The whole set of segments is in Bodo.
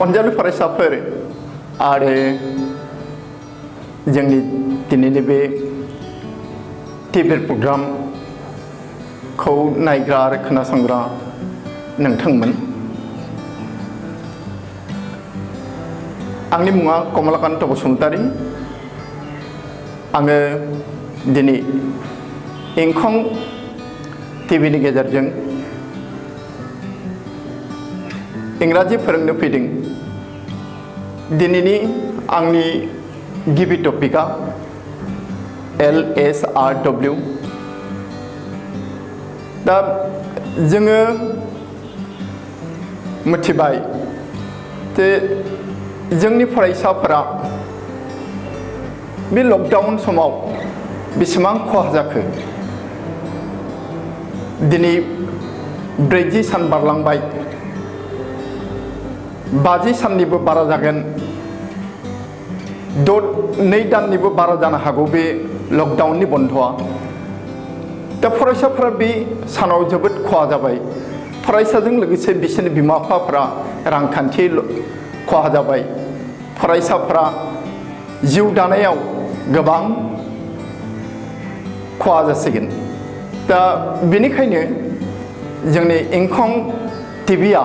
अनजालु फरायसाफोर आरो जोंनि दिनैनि बे टिभि प्रग्राम खौ नायग्रा आरो खोनासंग्रा नोंथांमोन, आंनि मुङा कमलाकान्त बसुमतारी। आङो दिनै इंखं टिभिनि गेजेरजों इंराजि फोरोंनो फैदों। दिनैनि आंनि गिबि टपिकआ LSRW। दा जोङो मिथिबाय जे जोंनि फरायसाफोरा बे लकडाउन समाव बेसेबां खहा जाखो। दिनै 40 सान बारलांबाय, 50 साननिबो बारा जागोन, 2 दाननिबो बारा जानो हागौ बे लकडाउननि बन्द'आ। दा फरायसाफोरा बे सानाव जोबोद खहा जाबाय। फरायसाजों लोगोसे बिसोरनि बिमा बिफाफोरा रांखान्थि खहा जाबाय। फरायसाफोरा जिउ दानायाव गोबां खहा जासिगोन। दा बेनिखायनो जोंनि इंखं टिभिआ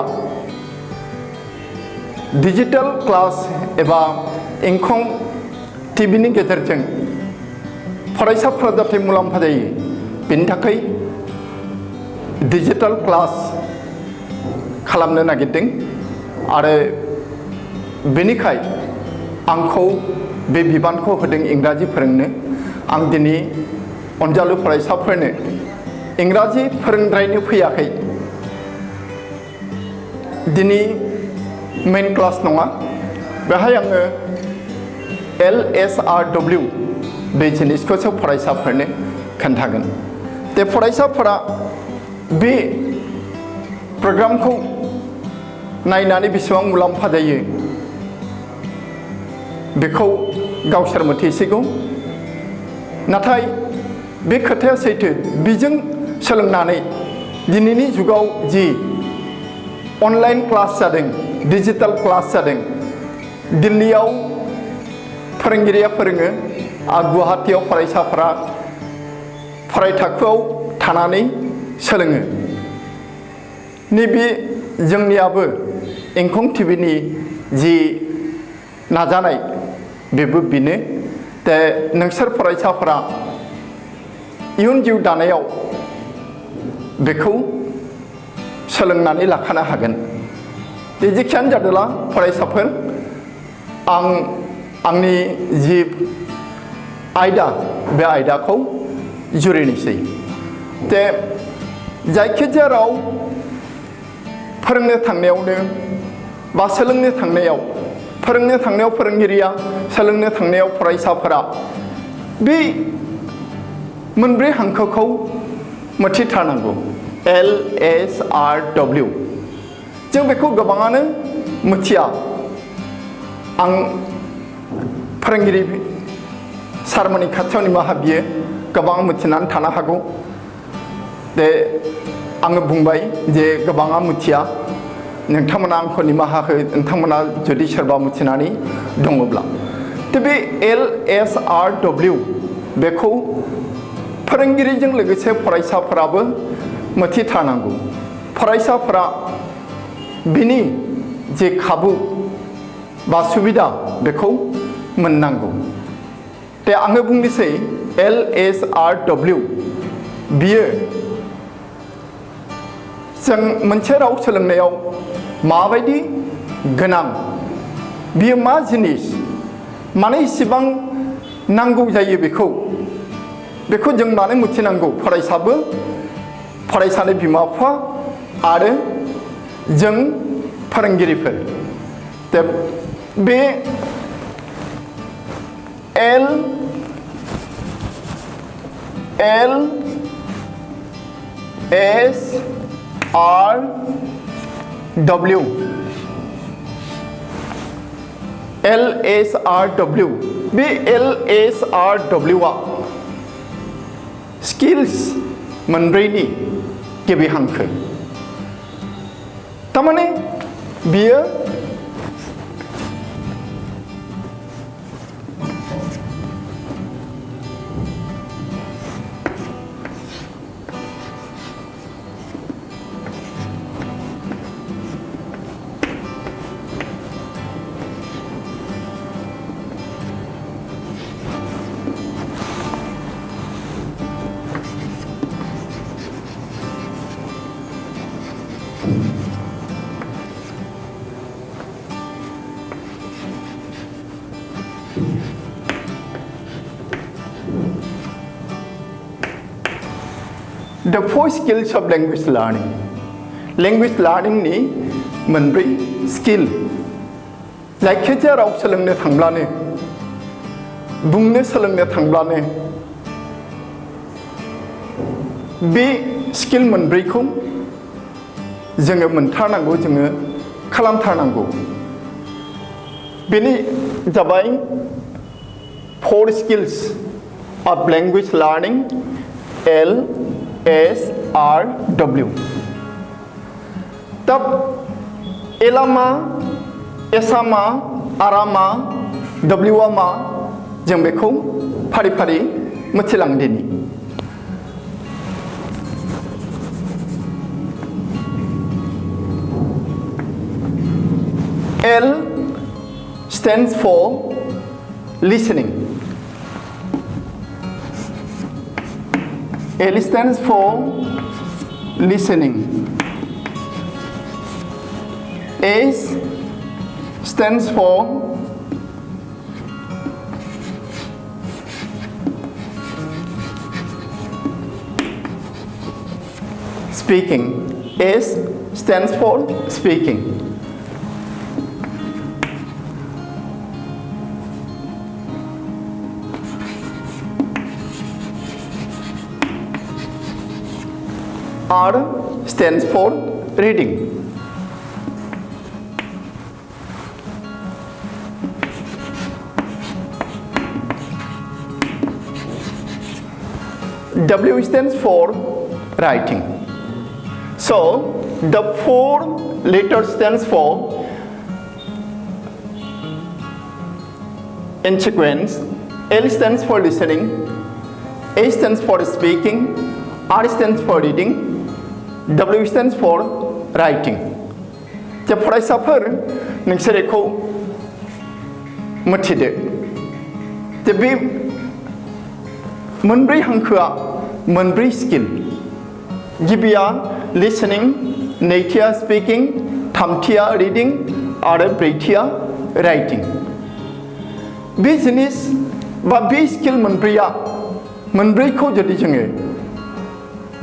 डिजिटेल क्लास एबा इंखं टिभिनि गेजेरजों फरायसाफोरा जाहाथे मुलाम्फा जायो, बेनि थाखाय डिजिटेल क्लास खालामनो नागिरदों। आरो बेनिखाय आंखौ बे बिबानखौ होदों इंराजि फोरोंनो। आं दिनै अनजालु फरायसाफोरनो इंराजि फोरोंद्रायनो फैयाखै। दिनै मेन क्लास नङा, बेहाय आङो LSRW बे जिनिसखौसो फरायसाफोरनो खोन्थागोन। बे फरायसाफोरा बे प्रग्रामखौ नायनानै बेसेबां मुलाम्फा जायो बेखौ गावसोर मिथिसिगौ। नाथाय बे खोथाया सैथो, बेजों सोलोंनानै दिनैनि जुगाव जि अनलाइन क्लास जादों, डिजिटेल क्लास जादों, दिल्लीयाव फोरोंगिरिया फोरोङो आरो गुवाहाटीयाव फरायसाफोरा फरायथाखोआव थानानै सोलोङो। नैबे जोंनियाबो इंखं टिभिनि जि नाजानाय बेबो बेनो जे नोंसोर फरायसाफोरा इयुन जिउ दानायाव बेखौ सोलोंनानै लाखानो हागोन। जेखियानो जादोला फरायसाफोर, आं आंनि जि आयदा बे आयदाखौ जुरिनोसै। जे जायखिजाया राव फोरोंनो थांनायावनो बा सोलोंनो थांनायाव, फोरोंनो थांनायाव फोरोंगिरिया, सोलोंनो थांनायाव फरायसाफोरा बे मोनब्रै हांखोखौ मिथिथारनांगौ। LSRW। जों बेखौ गोबाङानो मिथिया। आं फोरोंगिरि सारमोननि खाथियाव निमाहा बियो, गोबां मिथिनानै थानो हागौ। दे आङो बुंबाय जे गोबाङा मिथिया, नोंथांमोना आंखौ निमाहा हो, नोंथांमोना जुदि सोरबा मिथिनानै दङब्ला। बे LSRW बेखौ फोरोंगिरिजों लोगोसे फरायसाफोराबो मिथिथारनांगौ। फरायसाफोरा बिनि जे खाबु बा सुबिदा बेखौ मोननांगौ। दे आङो बुंनोसै LSRW बियो जों मोनसे राव सोलोंनायाव माबायदि गोनां, बियो मा जिनिस, मानो इसेबां नांगौ जायो बेखौ जों मानो मिथिनांगौ। फरायसाबो, फरायसानि बिमा बिफा आरो जों फोरोंगिरिफोर। बे LSRW बे LSRWआ स्किल्स मोनब्रैनि गिबि हांखो। तारमाने बियो The four skills of language learning. Language learning ni मोनब्रै skill. जायखिजाया राव सोलोंनो थांब्लानो बुंनो सोलोंनो थांब्लानो बे स्किल मोनब्रैखौ जोङो मोनथारनांगौ जोङो खालामथारनांगौ बेनि जाबाय four skills of language learning LSRW तब एलामा एसामा आरामा डब्लिउआ मा जों बेखौ फारि फारि मिथिलांदिनि L stands for listening. L stands for listening. S stands for speaking. S stands for speaking. R stands for reading. W stands for writing. So the four letters stands for in sequence. L stands for listening, A stands for speaking, R stands for reading, W stands for writing. जे फरायसाफोर नोंसोर बेखौ मिथिदो जे बे मोनब्रै हांखोआ मोनब्रै स्किल गिबिया लिसनिं नैथिया स्पिकिं थामथिया रिडिं आरो ब्रैथिया राइटिं बे जिनिस बा बे स्किल मोनब्रैया मोनब्रैखौ जुदि जोङो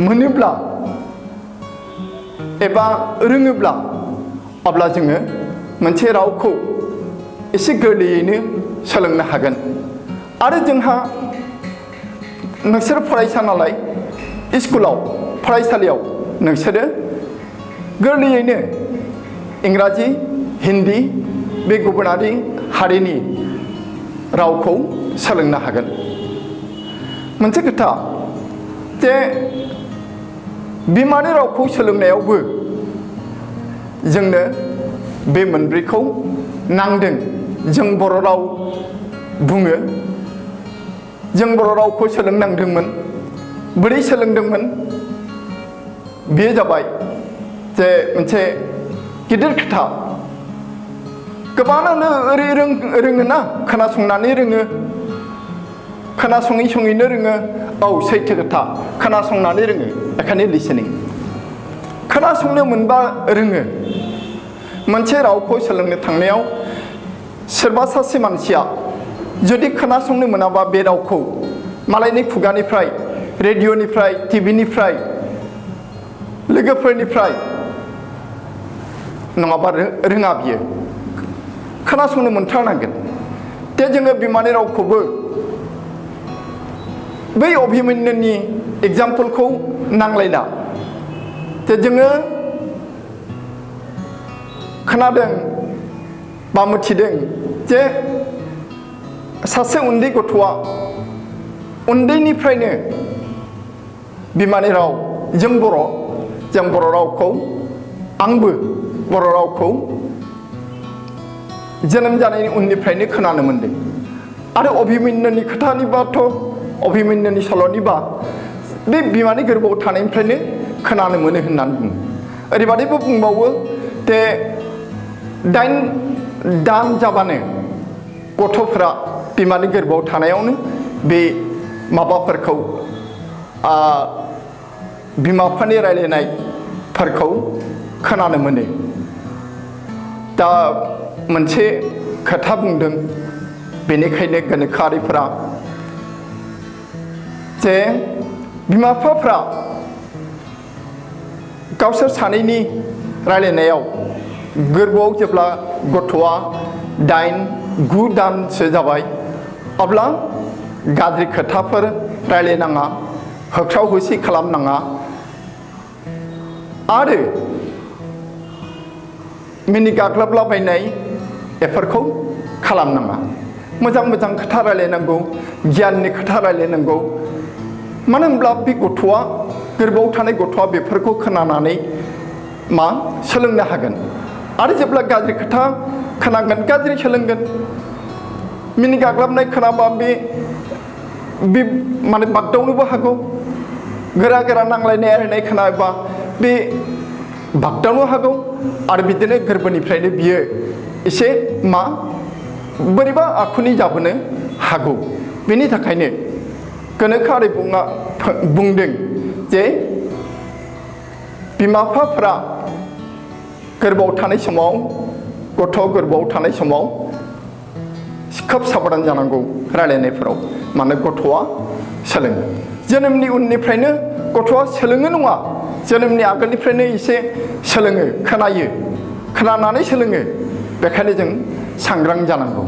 मोनोब्ला एबा रोङोब्ला अब्ला जोङो मोनसे रावखौ एसे गोरलैयैनो सोलोंनो हागोन आरो जोंहा नोंसोर फरायसा नालाय स्कुलाव फरायसालियाव नोंसोरो गोरलैयैनो इंराजि हिन्दी बे गुबुनारि हारिनि रावखौ सोलोंनो हागोन मोनसे खोथा जे बिमानि रावखौ सोलोंनायावबो जोंनो बे मोनब्रैखौ नांदों जों बर' राव बुङो जों बर' रावखौ सोलोंनांदोंमोन बोरै सोलोंदोंमोन बेयो जाबाय जे मोनसे गिदिर खोथा गोबाङानो ओरै रोङोना खोनासंनानै रोङो खोनासङै सङैनो रोङो औ सैथो खोथा खोनासंनानै रोङो बेखायनो लिसनिं खोनासंनो मोनबा रोङो मोनसे रावखौ सोलोंनो थांनायाव सोरबा सासे मानसिया जुदि खोनासंनो मोनाबा बे रावखौ मालायनि खुगानिफ्राय रेडिअनिफ्राय टिभिनिफ्राय लोगोफोरनिफ्राय नङाबा रोङा बियो खोनासंनो मोनथारनांगोन दे जोङो बिमानि रावखौबो बै अभिमन्युनि एग्जाम्पलखौ नांलायला जे जोङो खोनादों बा मिथिदों जे सासे उन्दै गथ'आ उन्दैनिफ्रायनो बिमानि राव जों बर' रावखौ आंबो बर' रावखौ जोनोम जानायनि उननिफ्रायनो खोनानो मोनदों आरो अभिमन्युनि खोथानिबाथ' अभिमन्युनि सल'निबा बे बिमानि गोरबोआव थानायनिफ्रायनो खोनानो मोनो होननानै बुङो ओरैबायदिबो बुंबावो जे 8 दान जाबानो गथ'फोरा बिमानि गोरबोआव थानायावनो बे माबाफोरखौ बिमा बिफानि रायलायनायफोरखौ खोनानो मोनो दा मोनसे खोथा बुंदों बेनिखायनो गोनोखोआरिफोरा जे बिमा बिफाफ्रा गावसोर सानैनि रायलायनायाव गोरबोआव जेब्ला गथ'आ 8-9 दानसो जाबाय अब्ला गाज्रि खोथाफोर रायलायनाङा होख्राव होसि खालामनाङा आरो मिनि गाग्लोबलाबायनाय बेफोरखौ खालामनाङा मोजां मोजां खोथा रायलायनांगौ गियाननि खोथा रायलायनांगौ मानो होनब्ला बे गथ'आ गोरबोआव थानाय गथ'आ बेफोरखौ खोनानानै मा सोलोंनो हागोन आरो जेब्ला गाज्रि खोथा खोनागोन गाज्रि सोलोंगोन मिनि गाग्लोबनाय खोनाबा बे माने बागदावनोबो हागौ गोरा गोरा नांलायनाय आरिनाय खोनाबा बे बागदावनो हागौ आरो बिदिनो गोरबोनिफ्रायनो बियो एसे मा बोरैबा आखुनि जाबोनो हागौ बेनि थाखायनो गोनोखोआरि बुंदों जे बिमा बिफाफोरा गोरबोआव थानाय समाव गथ' गोरबोआव थानाय समाव खोब साबधान जानांगौ रायलायनायफोराव मानो गथ'आ सोलोङो जोनोमनि उननिफ्रायनो गथ'आ सोलोङो नङा जोनोमनि आगोलनिफ्रायनो एसे सोलोङो खोनायो खोनानानै सोलोङो बेखायनो जों सांग्रां जानांगौ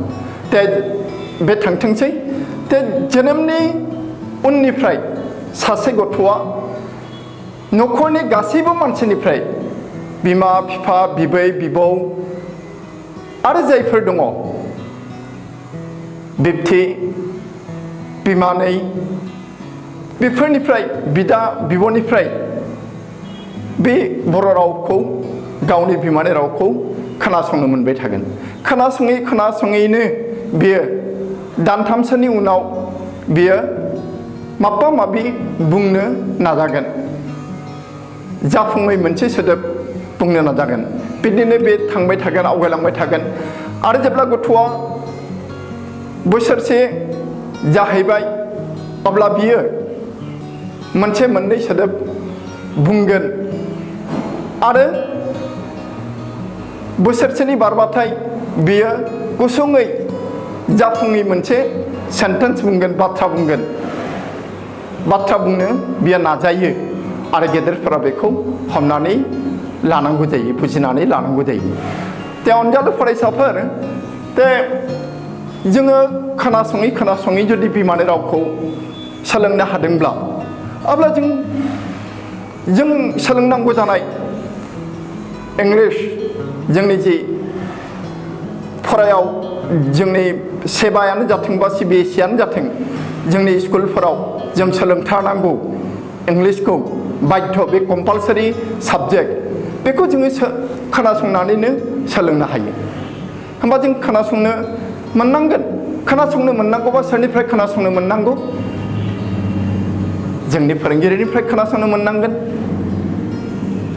बे थांथोंसै जोनोमनि उननिफ्राय सासे गथ'आ न'खरनि गासैबो मानसिनिफ्राय बिमा बिफा बिबै बिबौ आरो जायफोर दङ बिबथै बिमानै बेफोरनिफ्राय बिदा बिब'निफ्राय बे बर' रावखौ गावनि बिमानि रावखौ खोनासंनो मोनबाय थागोन खोनासङैनो बियो दानथामसोनि उनाव बियो माबा माबि बुंनो नाजागोन जाफुङै मोनसे सोदोब बुंनो नाजागोन बिदिनो बे थांबाय थागोन आवगायलांबाय थागोन आरो जेब्ला गथ'आ बोसोरसे जाहैबाय अब्ला बियो मोनसे मोननै सोदोब बुंगोन आरो बोसोरसेनि बारबाथाय बियो गुसुङै जाफुङै मोनसे सेन्टेन्स बुंगोन बाथ्रा बुंनो बियो नाजायो आरो गेदेरफोरा बेखौ हमनानै लानांगौ जायो बुजिनानै लानांगौ जायो अनजालु फरायसाफोर जोङो खोनासङै जुदि बिमानि रावखौ सोलोंनो हादोंब्ला अब्ला जों सोलोंनांगौ जानाय इंलिश जोंनि जि फरायाव जोंनि सेबायानो जाथों बा CBSE आनो जाथों जोंनि स्कुलफोराव जों सोलोंथारनांगौ इंलिशखौ बाध्य बे कम्पालसारि साबजेक्ट बेखौ जोङो खोनासंनानैनो सोलोंनो हायो होमबा जों खोनासंनो मोननांगौबा सोरनिफ्राय खोनासंनो मोननांगौ जोंनि फोरोंगिरिनिफ्राय खोनासंनो मोननांगोन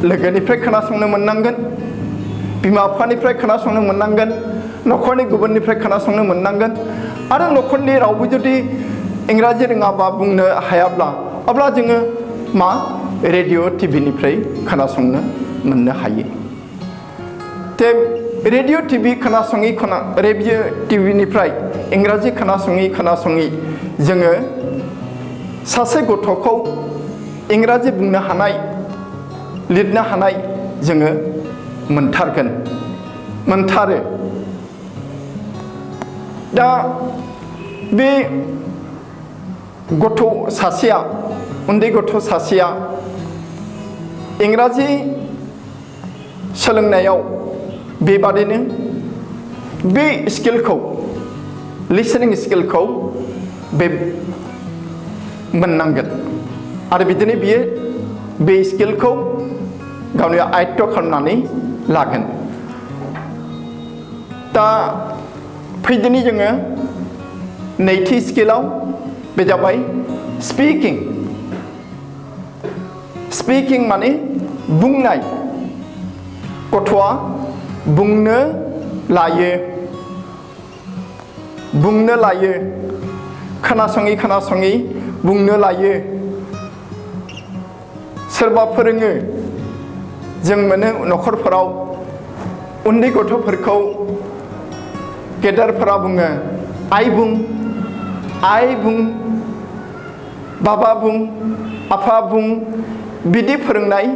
लोगोनिफ्राय खोनासंनो मोननांगोन बिमा बिफानिफ्राय खोनासंनो मोननांगोन न'खरनि गुबुननिफ्राय खोनासंनो मोननांगोन आरो न'खरनि रावबो जुदि इंराजि रोङाबा बुंनो हायाब्ला अब्ला जोङो रेडिअ' टिभिनिफ्राय खोनासंनो मोननो हायो रेडिअ' टिभिनिफ्राय इंराजि खोनासङै जोङो सासे गथ'खौ इंराजि बुंनो हानाय लिरनो हानाय जोङो मोनथारो दा बे गथ' सासेया उन्दै गथ' सासेया इंराजि सोलोंनायाव बेबादिनो बे स्किलखौ लिसनिं स्किलखौ बे मोननांगोन आरो बिदिनो बियो बे स्किलखौ गावनि आयत्त खालामनानै लागोन दा फैदिनि जोङो नैथि स्किलाव बे जाबाय स्पिकिं माने बुंनाय गथ'आ बुंनो लायो खोनासङै बुंनो लायो सोरबा फोरोङो जों मोनो न'खरफोराव उन्दै गथ'फोरखौ गेदेरफोरा बुङो आइ बुं बाबा बुं आफा बुं बिदि फोरोंनाय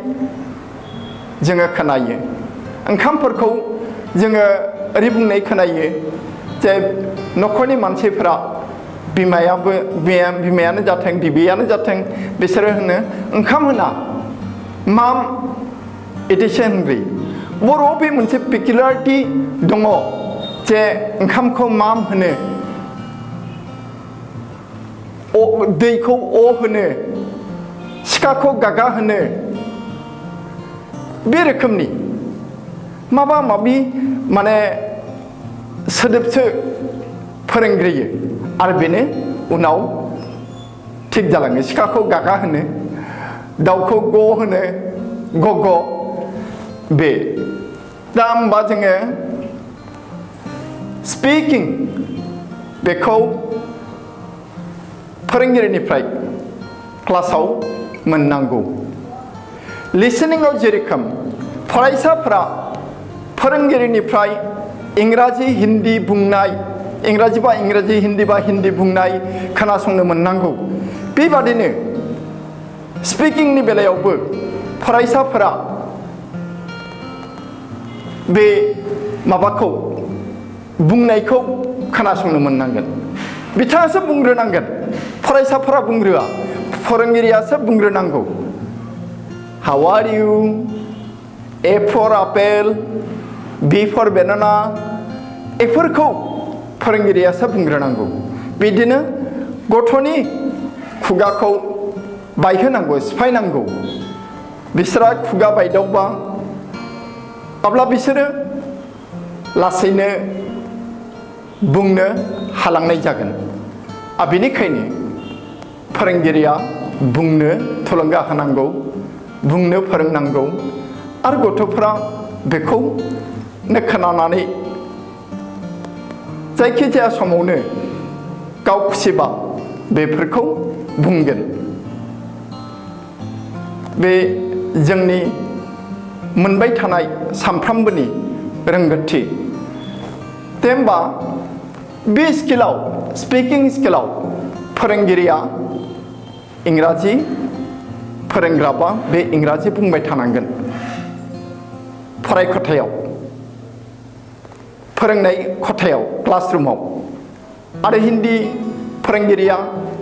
जोङो खोनायो ओंखामफोरखौ जोङो ओरै बुंनाय खोनायो जे न'खरनि मानसिफोरा बिमायानो जाथों बिबैयानो जाथों बिसोरो होनो ओंखाम होना माम इदिसो होनग्रोयो बर'आव बे मोनसे पेकुलारिटि दङ जे ओंखामखौ माम होनो दैखौ अ होनो सिखाखौ गागा होनो बे रोखोमनि माबा माबि माने सोदोबसो फोरोंग्रोयो आरो बेनो उनाव थिग जालाङो सिखाखौ गागा होनो दाउखौ ग होनो गग बे दा होमबा जोङो स्पिकिं बेखौ फोरोंगिरिनिफ्राय क्लासाव मोननांगौ लिसनिंआव जेरोखोम फरायसाफोरा फोरोंगिरिनिफ्राय इंराजि हिन्दी बुंनाय इंराजि बा इंराजि हिन्दी बा हिन्दी बुंनाय खोनासंनो मोननांगौ बेबादिनो स्पिकिंनि बेलायावबो फरायसाफोरा बे माबाखौ बुंनायखौ खोनासंनो मोननांगोन बिथाङासो बुंग्रोनांगोन फरायसाफोरा बुंग्रोआ फोरोंगिरियासो बुंग्रोनांगौ how are you A for apple B for banana बेफोरखौ फोरोंगिरियासो बुंग्रोनांगौ बिदिनो गथ'नि खुगाखौ बायहोनांगौ सिफायनांगौ बिसोरा खुगा बायदावबा अब्ला बिसोरो लासैनो बुंनो हालांनाय जागोन बेनिखायनो फोरोंगिरिया बुंनो थुलुंगा होनांगौ बुंनो फोरोंनांगौ आरो गथ'फोरा बेखौनो खोनानानै जायखिजाया समावनो गाव खुसिबा बेफोरखौ बुंगोन बे जोंनि मोनबाय थानाय सानफ्रोमबोनि रोंगौथि दे होमबा बे स्किलाव स्पिकिं स्किलाव फोरोंगिरिया इंराजि फोरोंग्राबा बे इंराजि बुंबाय थानांगोन फरायखथायाव फोरोंनाय खथायाव क्लासरुमाव आरो हिन्दी फोरोंगिरिया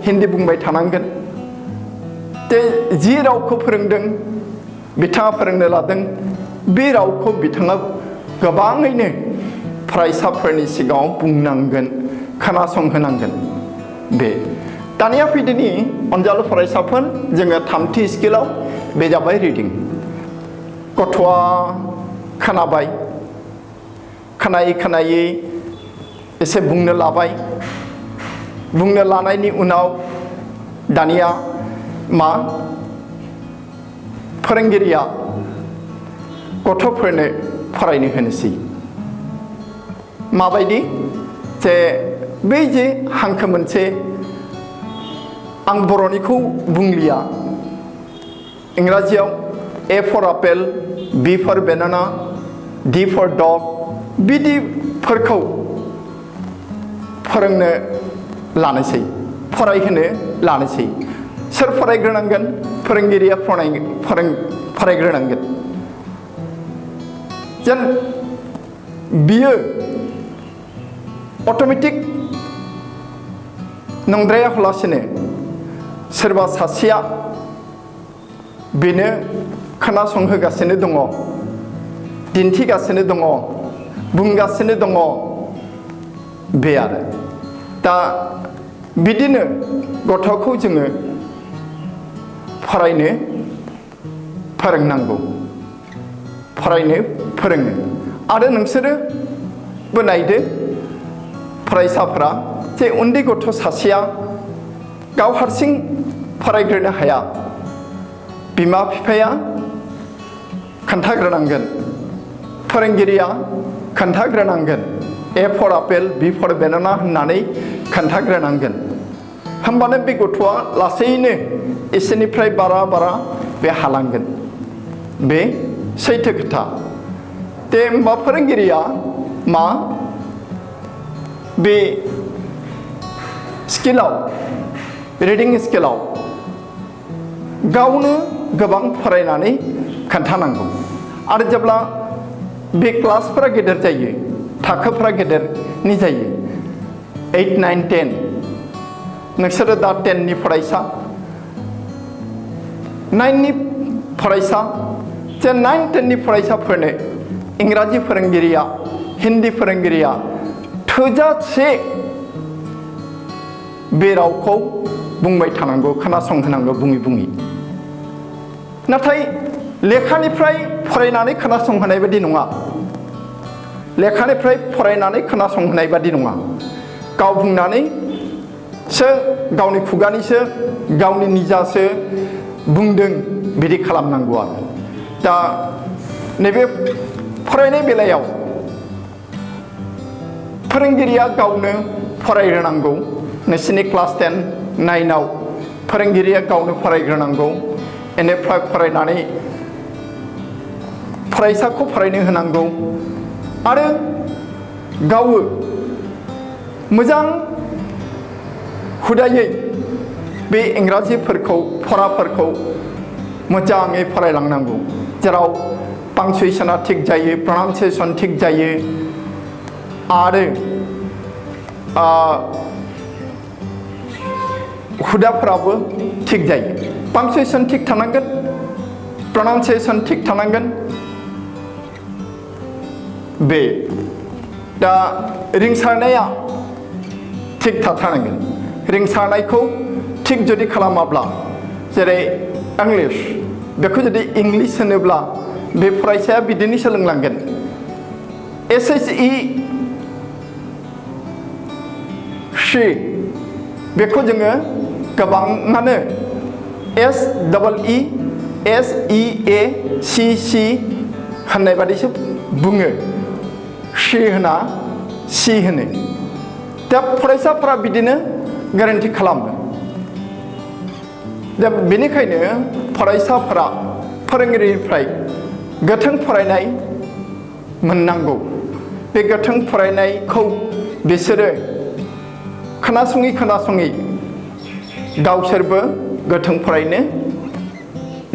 हिन्दी बुंबाय थानांगोन जे जि रावखौ फोरोंदों बिथाङा फोरोंनो लादों बे रावखौ बिथाङा गोबाङैनो फरायसाफोरनि सिगाङाव बुंनांगोन खोनासंहोनांगोन बे दानिया फैदोनि अनजालु फरायसाफोर जोङो थामथि स्किलाव बे जाबाय रिडिं गथ'आ खोनाबाय खोनायै खोनायै एसे बुंनो लाबाय बुंनो लानायनि उनाव दानिया मा फोरोंगिरिया गथ'फोरनो फरायनो होनोसै माबायदि जे बै जे हांखो मोनसे आं बर'निखौ बुंलिया इंराजियाव A for apple B for banana D for dog बिदिफोरखौ फोरोंनो लानोसै फरायहोनो लानोसै सोर फरायग्रोनांगोन फोरोंगिरिया फरायग्रोनांगोन जेन बियो अट'मेटिक नंद्राया हलासिनो सोरबा सासेया बेनो खोनासंहोगासिनो दङ दिन्थिगासिनो दङ बुंगासिनो दङ बे आरो दा बिदिनो गथ'खौ जोङो फरायनो फोरोंनांगौ फरायनो फोरोङो आरो नोंसोरो नायदो फरायसाफोरा जे उन्दै गथ' सासेया गाव हारसिं फरायग्रोनो हाया बिमा बिफाया खोन्थाग्रोनांगोन फोरोंगिरिया खोन्थाग्रोनांगोन ए for apple B for banana होननानै खोन्थाग्रोनांगोन होमबानो बे गथ'आ लासैनो एसेनिफ्राय बारा बे हालांगोन बे सैथो खोथा दे होमबा फोरोंगिरिया मा बे स्किलाव रिडिं स्किलाव गावनो गोबां फरायनानै खोन्थानांगौ आरो जेब्ला बे क्लासफोरा गेदेर जायो थाखोफोरा गेदेरनि जायो 8, 9, 10 नोंसोरो दा 10 नि फरायसा 9 नि फरायसा जे 9, 10 नि फरायसाफोरनो इंराजि फोरोंगिरिया हिन्दी फोरोंगिरिया थोजासे बे रावखौ बुंबाय थानांगौ खोनासंहोनांगौ बुङै नाथाय लेखानिफ्राय फरायनानै खोनासंहोनाय बायदि नङा लेखानिफ्राय फरायनानै खोनासंहोनाय बायदि नङा गाव बुंनानैसो गावनि खुगानिसो गावनि निजासो बुंदों बिदि खालामनांगौ आरो दा नैबे फरायनाय बेलायाव फोरोंगिरिया गावनो फरायग्रोनांगौ नोंसिनि क्लास 10, 9 आव फोरोंगिरिया गावनो फरायग्रोनांगौ बेनिफ्राय फरायनानै फरायसाखौ फरायनो होनांगौ आरो गावो मोजां हुदायै बे इंराजिफोरखौ फराफोरखौ मोजाङै फरायलांनांगौ जेराव पांचुएशना थिग जायो प्रनाउन्सिएशन थिग जायो आरो हुदाफोराबो थिग जायो पांचुएशन थिग थानांगोन प्रनाउन्सिएशन थिग थानांगोन बे दा रिंसारनाया थिग थाथारनांगोन रिंसारनायखौ थिग जुदि खालामाब्ला जेरै इंलिश बेखौ जुदि इंलिश होनोब्ला बे फरायसाया बिदिनो सोलोंलांगोन SHE she बेखौ जोङो गोबाङानो SEESEACC होननाय बादिसो बुङो she होना she होनो दा फरायसाफोरा बिदिनो गोरोन्थि खालामो दा बेनिखायनो फरायसाफोरा फोरोंगिरिनिफ्राय गोथों फरायनाय मोननांगौ बे गोथों फरायनायखौ बिसोरो खोनासङै गावसोरबो गोथों फरायनो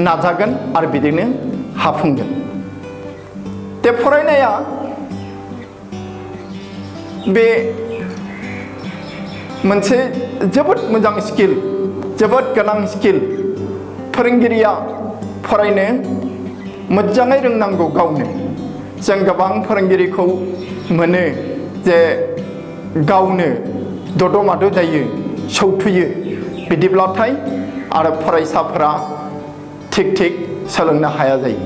नाजागोन आरो बिदिनो हाफुंगोन बे फरायनाया बे मोनसे जोबोद मोजां स्किल जोबोद गोनां स्किल फोरोंगिरिया फरायनो मोजाङै रोंनांगौ गावनो जों गोबां फोरोंगिरिखौ मोनो जे गावनो दद' जायो सौथुयो बिदिब्लाथाय आरो फरायसाफोरा थिग सोलोंनो हाया जायो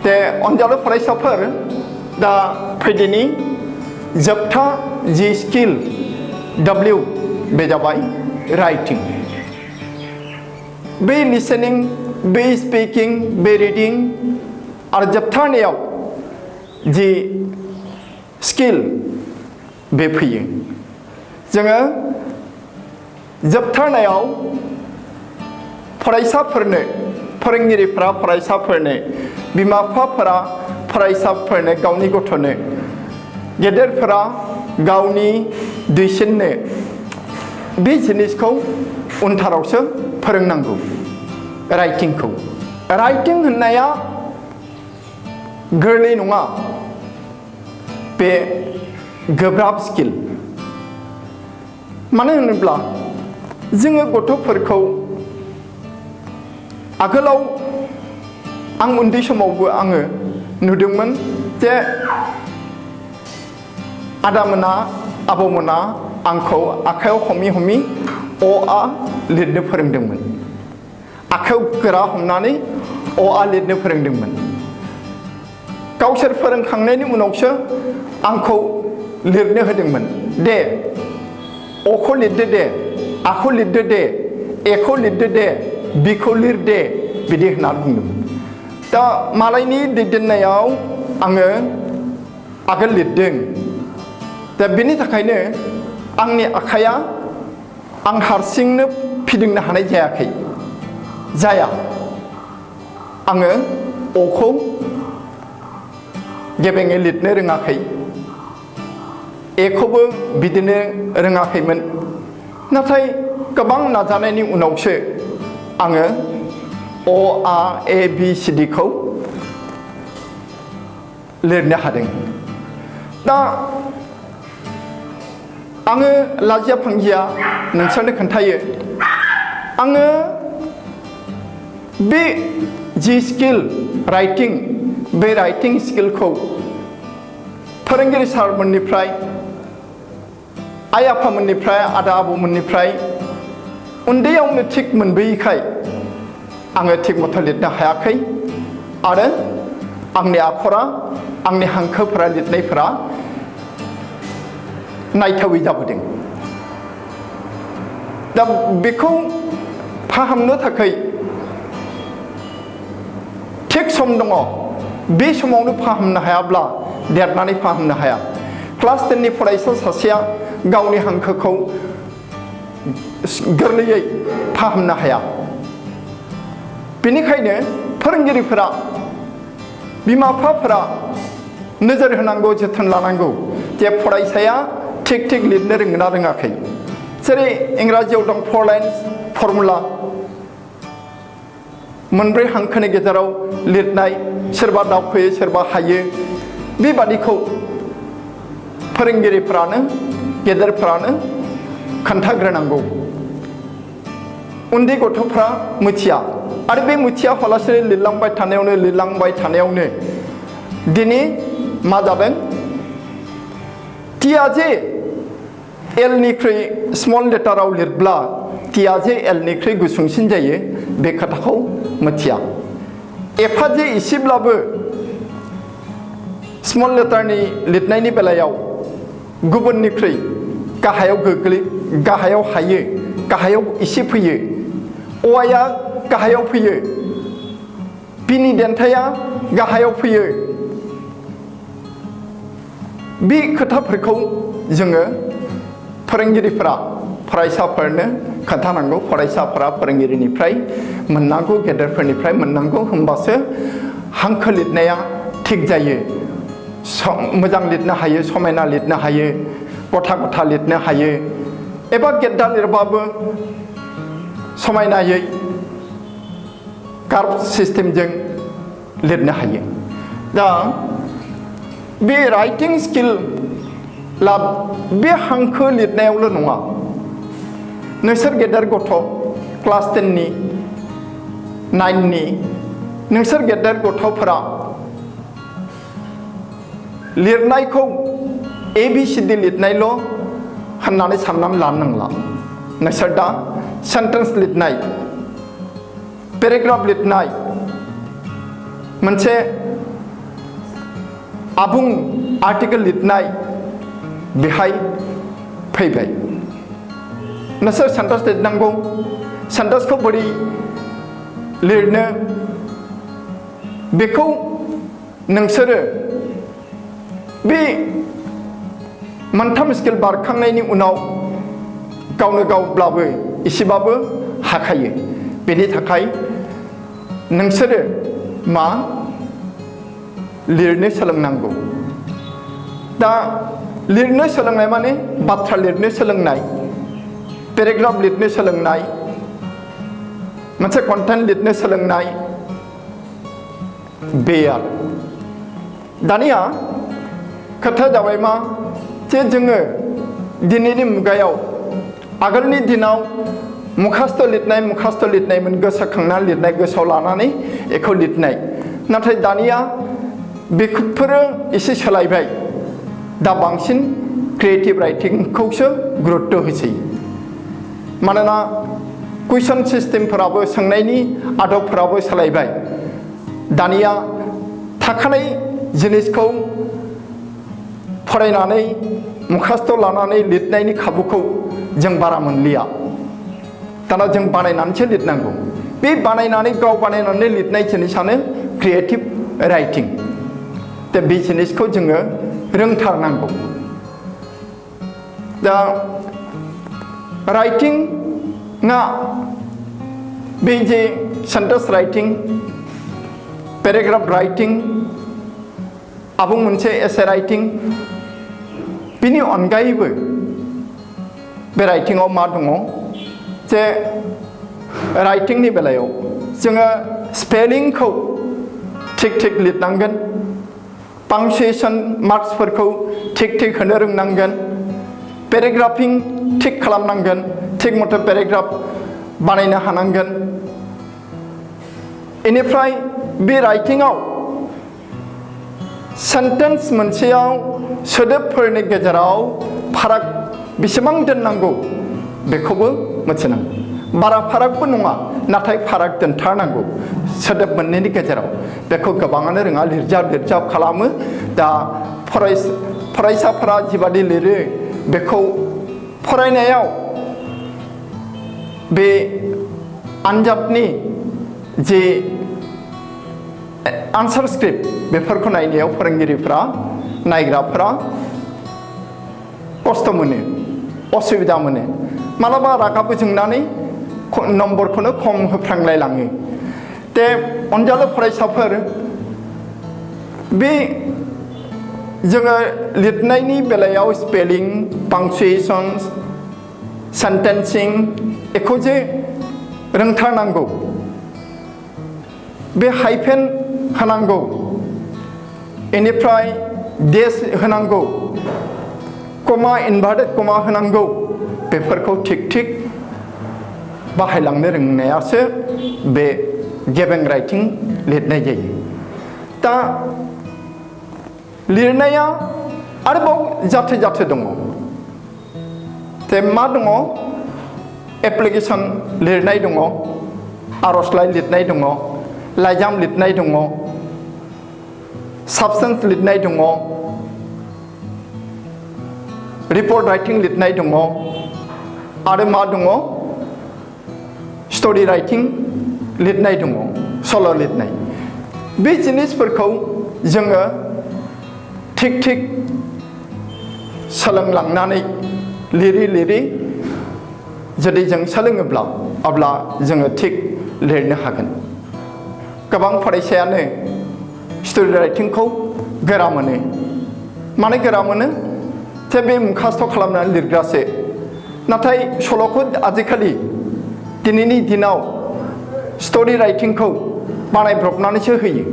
दे अनजालु फरायसाफोर दा फैदिनि जोबथा जि स्किल W बे जाबाय राइटिं बे लिसनिं बे स्पिकिं बे रिडिं आरो जोबथारनायाव जि स्किल बे फैयो जोङो जोबथारनायाव फरायसाफोरनो फोरोंगिरिफोरा फरायसाफोरनो बिमा बिफाफोरा फरायसाफोरनो गावनि गथ'नो गेदेरफोरा गावनि दुइसिननो बे जिनिसखौ उनथारावसो फोरोंनांगौ राइटिंखौ राइटिं होननाया गोरलै नङा बे गोब्राब स्किल मानो होनोब्ला जोङो गथ'फोरखौ आगोलाव आं उन्दै समावबो आङो नुदोंमोन जे आदामोना आबौमोना आंखौ आखायाव हमै अ आ लिरनो फोरोंदोंमोन आखायाव गोरा हमनानै अ आ लिरनो फोरोंदोंमोन गावसोर फोरोंखांनायनि उनावसो आंखौ लिरनो होदोंमोन दे अखौ लिरदो दे आखौ लिरदो दे एखौ लिरदो दे बिखौ लिर दे बिदि होननानै बुंदोंमोन दा मालायनि दैदेननायाव आङो आगोल लिरदों दा बेनि थाखायनो आंनि आखाया आं हारसिंनो फिदिंनो हानाय जाया आङो अखौ गेबेङै लिरनो रोङाखै एखौबो बिदिनो रोङाखैमोन नाथाय गोबां नाजानायनि उनावसो आङो अ आ ए बि सि डि खौ लिरनो हादों दा आङो लाजिया फांजिया नोंसोरनो खोन्थायो आङो बे जि स्किल राइटिं बे राइटिं स्किलखौ फोरोंगिरि सारमोननिफ्राय आइ आफामोननिफ्राय आदा आबौमोननिफ्राय उन्दैयावनो थिग मोनबोयैखाय आङो थिग मथे लिरनो हायाखै आरो आंनि आखरा आंनि हांखोफोरा लिरनायफोरा नायथावै जाबोदों दा बेखौ फाहामनो थाखाय थिग सम दङ बे समावनो फाहामनो हायाब्ला देरनानै फाहामनो हाया क्लास 10 नि फरायसा सासेया गावनि हांखोखौ गोरलैयै फाहामनो हाया बेनिखायनो फोरोंगिरिफोरा बिमा बिफाफोरा नोजोर होनांगौ जोथोन लानांगौ जे फरायसाया थिग थिग लिरनो रोंगोना रोङाखै जेरै इंराजियाव दं 4 लाइन्स फर्मुला मोनब्रै हांखोनि गेजेराव लिरनाय सोरबा दावखोयो सोरबा हायो बेबादिखौ फोरोंगिरिफोरानो गेदेरफोरानो खोन्थाग्रोनांगौ उन्दै गथ'फ्रा मिथिया आरो बे मिथिया हलासे लिरलांबाय थानायावनो दिनै मा जादों टिया जे एल निख्रुइ स्मल लेटाराव लिरब्ला टिया जे एल निख्रुइ गुसुंसिन जायो बे खोथाखौ मिथिया एफा जे एसेब्लाबो स्मल लेटारनि लिरनायनि बेलायाव गुबुननिख्रुइ गाहायाव हायो गाहायाव एसे फैयो अआया गाहायाव फैयो बिनि देन्थाया गाहायाव फैयो बे खोथाफोरखौ जोङो फोरोंगिरिफोरा फरायसाफोरनो खोन्थानांगौ फरायसाफोरा फोरोंगिरिनिफ्राय मोननांगौ गेदेरफोरनिफ्राय मोननांगौ होमबासो हांखो लिरनाया थिग जायो मोजां लिरनो हायो समायना लिरनो हायो गथा गथा लिरनो हायो एबा गेद्दा लिरबाबो समायनायै कार्भ सिस्टेमजों लिरनो हायो दा बे राइटिं स्किल बे हांखो लिरनायावल' नङा नोंसोर गेदेर गथ' क्लास 10 नि 9 नि नोंसोर गेदेर गथ'फोरा लिरनायखौ ABCD लिरनायल' होननानै साननानै लानो नांला नोंसोर दा सेन्टेन्स लिरनाय पेराग्राफ लिरनाय मोनसे आबुं आर्टिकेल लिरनाय बेहाय फैबाय नोंसोर सेन्टेन्स लिरनांगौ सेन्टेन्सखौ बोरै लिरनो बेखौ नोंसोरो बे मोनथाम स्किल बारखांनायनि उनाव गावनो गावब्लाबो एसेबाबो हाखायो बेनि थाखाय नोंसोरो मा लिरनो सोलोंनांगौ दा लिरनो सोलोंनाय माने बाथ्रा लिरनो सोलोंनाय पेराग्राफ लिरनो सोलोंनाय मोनसे कन्टेन्ट लिरनो सोलोंनाय बे आरो दानिया खोथाया जाबाय मा जे जोङो दिनैनि मुगायाव आगोलनि दिनाव मुखास्थ लिरनायमोन गोसोखांना लिरनाय गोसोआव लानानै बेखौ लिरनाय नाथाय दानिया बेफोरो एसे सोलायबाय दा बांसिन क्रिएटिभ राइटिंखौसो गुरुत्व होसै मानोना कुइसन सिस्टेमफोराबो सोंनायनि आदबफोराबो सोलायबाय दानिया थाखानाय जिनिसखौ फरायनानै मुखास्थ लानानै लिरनायनि खाबुखौ जों बारा मोनलिया दाना जों बानायनानैसो लिरनांगौ बे गाव बानायनानै लिरनाय जिनिसानो क्रिएटिभ राइटिं दा बे जिनिसखौ जोङो रोंथारनांगौ दा राइटिंआ बे जे सेन्टेन्स राइटिं पेराग्राफ राइटिं आबुं मोनसे एसे राइटिं बिनि अनगायैबो बे राइटिंआव मा दङ जे राइटिंनि बेलायाव जोङो स्पेलिंखौ थिग लिरनांगोन पांक्चुएशन मार्क्सफोरखौ थिक थिक होनो रोंनांगोन पेराग्राफिं थिक खालामनांगोन थिक मथे पेराग्राफ बानायनो हानांगोन इनिफ्राय बे राइटिंआव सेन्टेन्स मोनसेयाव सोदोबफोरनि गेजेराव फाराग बेसेबां दोननांगौ बेखौबो मिथिनांगौ बारा फारागबो नङा नाथाय फाराग दोनथारनांगौ सोदोब मोननैनि गेजेराव बेखौ गोबाङानो रोङा लिरजाब खालामो दा फरायसाफोरा जिबादि लिरो बेखौ फरायनायाव बे आनजादनि जे आन्सार स्क्रिप्ट बेफोरखौ नायनायाव फोरोंगिरिफोरा नायग्राफोरा खस्थ' मोनो असुबिदा मोनो मालाबा रागाबो जोंनानै नम्बरखौनो खम होफ्रांलायलाङो ते अनजालु फरायसाफोर बे जोङो लिरनायनि बेलायाव स्पेलिं पांक्चुएशन सेन्टेन्सिं बेखौ जे रोंथारनांगौ बे हाइफेन होनांगौ बेनिफ्राय देश होनांगौ कमा इनभार्टेड कमा होनांगौ बेफोरखौ थिक बाहायलांनो रोंनायासो बे गेबें राइटिं लिरनाय जायो दा लिरनाया आरोबाव जाथो दङ ते मा दङ एप्लिकेसन लिरनाय दङ आर'जलाइ लिरनाय दङ लाइजाम लिरनाय दङ साबस्टेन्स लिरनाय दङ रिपर्ट राइटिं लिरनाय दङ आरो मा दङ स्ट'रि राइटिं लिरनाय दङ सल' लिरनाय बे जिनिसफोरखौ जोङो थिक सोलोंलांनानै लिरै जुदि जों सोलोङोब्ला अब्ला जोङो थिक लिरनो हागोन गोबां फरायसायानो स्ट'रि राइटिंखौ गोरा मोनो मानो गोरा मोनो जे बे मुखास्थ' खालामनानै लिरग्रासो नाथाय सल'खौ आजिखालि दिनैनि दिनाव स्ट'रि राइटिंखौ बानायब्रबनानैसो होयो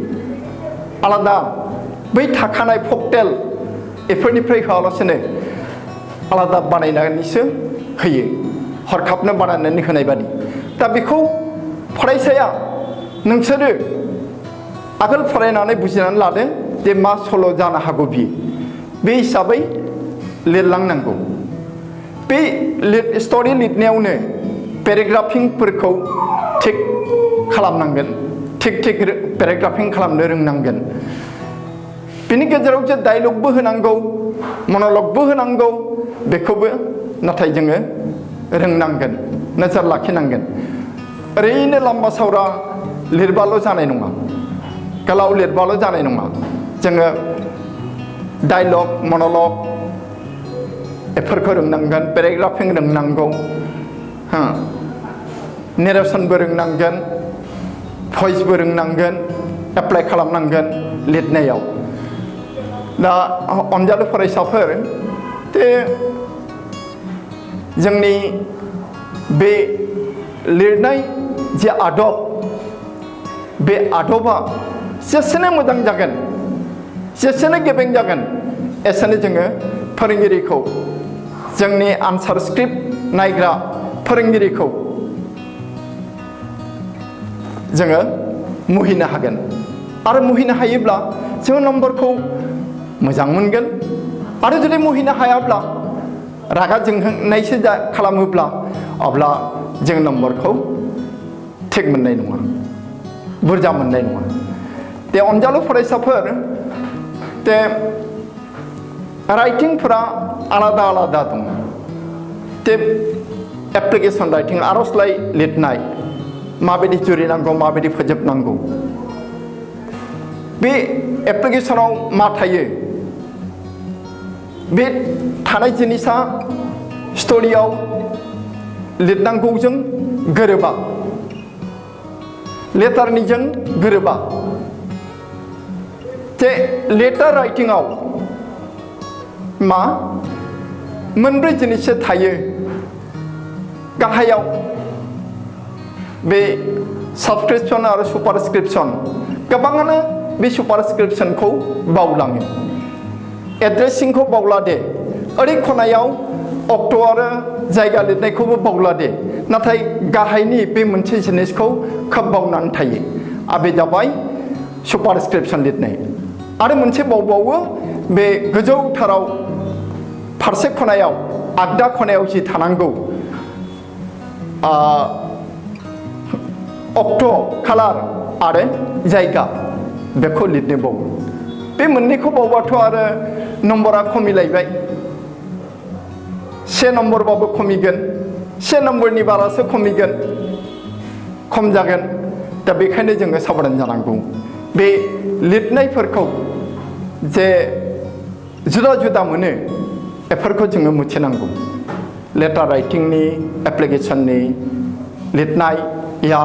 आलादा बै थाखानाय फकटेल बेफोरनिफ्राय होआलासेनो आलादा बानायनानैसो होयो हरखाबनो बानायनानै होनाय बादि दा बेखौ फरायसाया नोंसोरो आगोल फरायनानै बुजिनानै लादो जे मा सल' जानो हागौ बियो बे हिसाबै लिरलांनांगौ बे स्ट'रि लिरनायावनो पेराग्राफिंफोरखौ थिक खालामनांगोन थिक पेराग्राफिं खालामनो रोंनांगोन बिनि गेजेराव जे डायलगबो होनांगौ मन'लगबो होनांगौ बेखौबो नाथाय जोङो रोंनांगोन नोजोर लाखिनांगोन ओरैनो लाम्बा सावरा लिरबाल' जानाय नङा गोलाव लिरबाल' जानाय नङा जोङो डायलग मन'लग बेफोरखौ रोंनांगोन पेराग्राफिं रोंनांगौ नेरेसनबो रोंनांगोन भइसबो रोंनांगोन एप्लाइ खालामनांगोन लिरनायाव दा अनजालु फरायसाफोर ते जोंनि बे लिरनाय जे आदब बे आदबा जेसेनो मोजां जागोन जेसेनो गेबें जागोन एसेनो जोङो फोरोंगिरिखौ जोंनि आन्सार स्क्रिप्ट नायग्रा फोरोंगिरिखौ जोङो मुहिनो हागोन आरो मुहिनो हायोब्ला जोङो नम्बरखौ मोजां मोनगोन आरो जुदि मुहिनो हायाब्ला रागा जोंनायसो खालामोब्ला अब्ला जों नम्बरखौ थिक मोननाय नङा बुरजा मोननाय नङा ते अनजालु फरायसाफोर ते राइटिंफोरा आलादा दङ ते एप्लिकेसन राइटिं आर'जलाइ लिरनाय माबायदि जुरिनांगौ माबायदि फोजोबनांगौ बे एप्लिकेसनाव मा थायो बे थानाय जिनिसा स्ट'रियाव लिरनांगौजों गोरोबा लेटारनिजों गोरोबा जे लेटार राइटिंआव मा मोनब्रै जिनिससो थायो गाहायाव बे साबस्क्रिप्शन आरो सुपारस्क्रिप्शन गोबाङानो बे सुपारस्क्रिप्शनखौ बावलाङो एड्रेसिंखौ बावला दे ओरै खनायाव अक्ट' आरो जायगा लिरनायखौबो बावला दे नाथाय गाहायनि बे मोनसे जिनिसखौ खोब बावनानै थायो बे जाबाय सुपारस्क्रिप्शन लिरनाय आरो मोनसे बावबावो बे गोजौथाराव फारसे खनायाव आगदा खनायाव जि थानांगौ अक्ट' खालार आरो जायगा बेखौ लिरनो बावो बे मोननैखौ बावबाथ' आरो नम्बरा खमिलायबाय 1 नम्बरबाबो खमिगोन 1 नम्बरनि बारासो खमिगोन खम जागोन दा बेखायनो जोङो साबधान जानांगौ बे लिरनायफोरखौ जे जुदा जुदा मोनो बेफोरखौ जोङो मिथिनांगौ लेटार राइटिंनि एप्लिकेशननि लिरनाया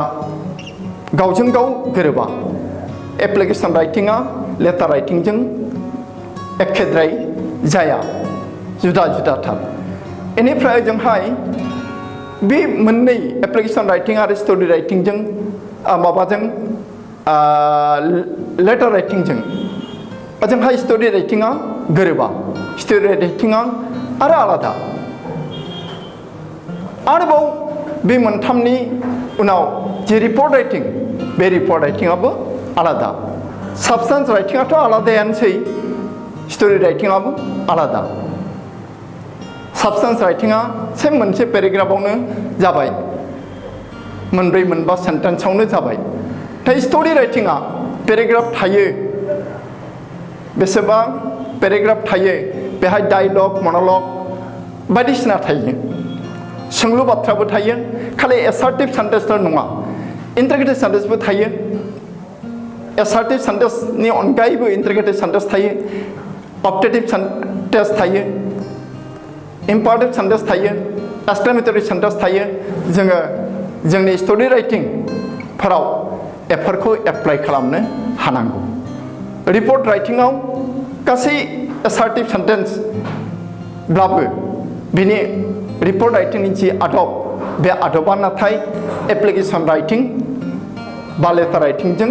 गावजों गाव गोरोबा एप्लिकेशन राइटिंआ लेटार राइटिंजों एखेद्राय जाया जुदा जुदाथार बेनिफ्राय जोंहाय बे मोननै एप्लिकेशन राइटिं आरो स्ट'रि राइटिंजों माबाजों लेटार राइटिंजों ओजोंहाय स्ट'रि राइटिंआ गोरोबा स्ट'रि राइटिंआ आरो आलादा आरोबाव बे मोनथामनि उनाव जे रिपर्ट राइटिं बे रिपर्ट राइटिंआबो आलादा साबस्टेन्स राइटिंआथ' आलादायानोसै स्ट'रि राइटिंआबो आलादा साबस्टेन्स राइटिंआ सेम मोनसे पेराग्राफावनो जाबाय मोनब्रै मोनबा सेन्टेन्सआवनो जाबाय नाथाय स्ट'रि राइटिंआ पेराग्राफ थायो बेसेबां पेराग्राफ थायो बेहाय डायलग मन'लग बायदिसिना थायो सोंलु बाथ्राबो थायो खालि एसार्टिभ सेन्टेन्सल' नङा इन्ट्रिगेटेड सेन्टेन्सबो थायो एसार्टिभ सेन्टेन्सनि अनगायैबो इन्ट्रिगेटेड सेन्टेन्स थायो ऑब्जेक्टिव सेन्टेन्स थायो इम्पारेटिव सेन्टेन्स थायो एक्सक्लेमेटरि सेन्टेन्स थायो जोङो जोंनि स्ट'रि राइटिंफोराव बेफोरखौ एप्लाइ खालामनो हानांगौ रिपर्ट राइटिंआव गासै एसार्टिभ सेन्टेन्सब्लाबो बिनि रिपर्ट राइटिंनि जि आदब बे आदबा नाथाय एप्लिकेशन राइटिं बा लेटार राइटिंजों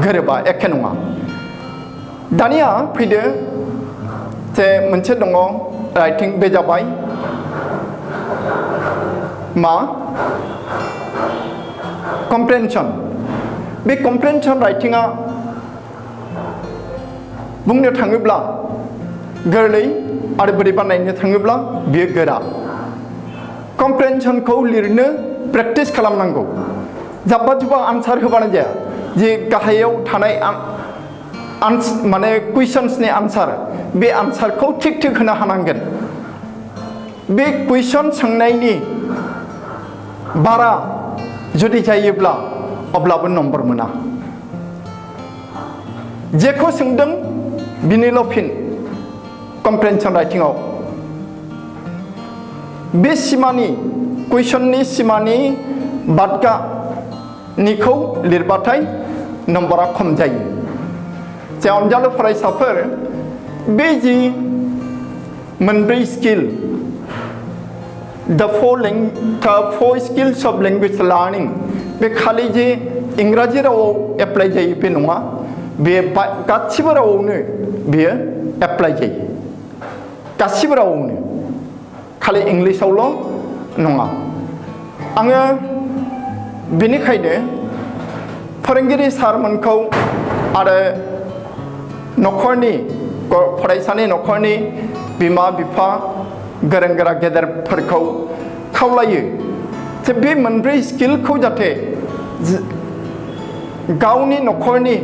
गोरोबा एखे नङा दानिया फैदो जे मोनसे दङ राइटिं बे जाबाय मा कम्प्रेन्सन बे कम्प्रेन्सन राइटिंआ बुंनो थाङोब्ला गोरलै आरो बोरैबा नायनो थाङोब्ला बेयो गोरा कम्प्रेन्सनखौ लिरनो प्रेक्टिस खालामनांगौ जाब्बा जुब्बा आन्सार होबानो जाया जे गाहायाव थानाय माने कुइसन्सनि आन्सार बे आन्सारखौ थिग थिग होनो हानांगोन बे कुइसन सोंनायनि बारा जुदि जायोब्ला अब्लाबो नम्बर मोना जेखौ सोंदों बिनिल' फिन कम्प्रेन्सन राइटिंआव बे सिमानि कुइसननि सिमानि बादगानिखौ लिरबाथाय नम्बरा खम जायो जे अनजालु फरायसाफोर बे जि मोनब्रै स्किल द फोर स्किल्स अफ लेंगुवेज लार्निं बे खालि जे इंराजि रावाव एप्लाइ जायो बे नङा बे गासिबो रावावनो बेयो एप्लाइ जायो गासिबो रावावनो खालि इंलिसावल' नङा आङो बेनिखायनो फोरोंगिरि सारमोनखौ आरो न'खरनि फरायसानि न'खरनि बिमा बिफा गोरों गोरा गेदेरफोरखौ खावलायो जे बे मोनब्रै स्किलखौ जाहाथे गावनि न'खरनि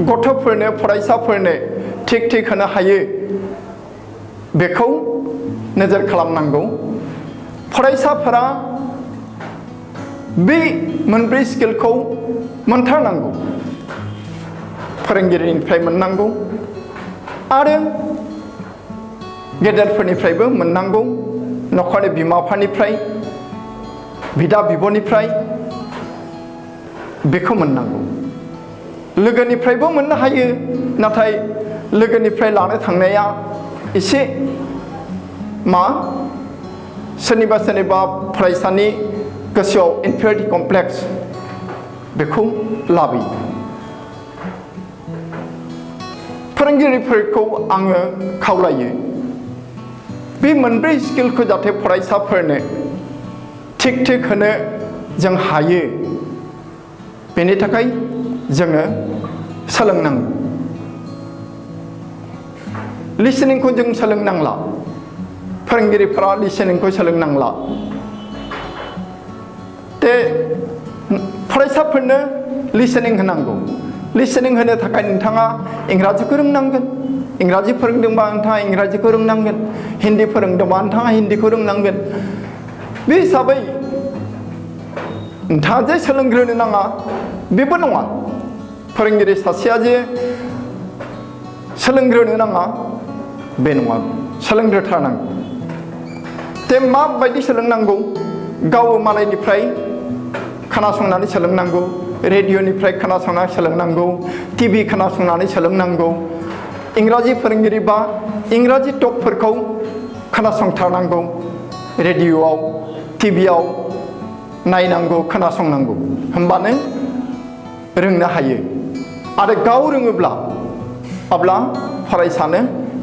गथ'फोरनो फरायसाफोरनो थिग थिग होनो हायो बेखौ नोजोर खालामनांगौ फरायसाफोरा बे मोनब्रै स्किलखौ मोनथारनांगौ फोरोंगिरिनिफ्राय मोननांगौ आरो गेदेरफोरनिफ्रायबो मोननांगौ न'खरनि बिमा बिफानिफ्राय बिदा बिब'निफ्राय बेखौ मोननांगौ लोगोनिफ्रायबो मोननो हायो नाथाय लोगोनिफ्राय लानो थांनाया एसे सोरनिबा सोरनिबा फरायसानि गोसोआव इनफेरियरिटि कमप्लेक्स बेखौ लाबोयो फोरोंगिरिफोरखौ आङो खावलायो बे मोनब्रै स्किलखौ जाहाथे फरायसाफोरनो थिग थिग होनो जों हायो बेनि थाखाय जोङो सोलोंनांगौ लिसनिंखौ जों सोलोंनांला फोरोंगिरिफोरा लिसनिंखौ सोलोंनांला ते फरायसाफोरनो लिसनिं होनांगौ लिसनिं होनो थाखाय नोंथाङा इंराजिखौ रोंनांगोन इंराजि फोरोंदोंबा नोंथाङा इंराजिखौ रोंनांगोन हिन्दी फोरोंदोंबा नोंथाङा हिन्दीखौ रोंनांगोन बे हिसाबै नोंथाङा जे सोलोंग्रोनो नाङा बेबो नङा फोरोंगिरि सासेया जे सोलोंग्रोनो नाङा बे नङा सोलोंग्रोथारनांगौ ते माबायदि सोलोंनांगौ गाव मालायनिफ्राय खोनासंनानै सोलोंनांगौ रेडिअनिफ्राय खोनासंनानै सोलोंनांगौ टिभि खोनासंनानै सोलोंनांगौ इंराजि फोरोंगिरि बा इंराजि टकफोरखौ खोनासंथारनांगौ रेडिअआव टिभिआव नायनांगौ खोनासंनांगौ होमबानो रोंनो हायो आरो गाव रोङोब्ला अब्ला फरायसानो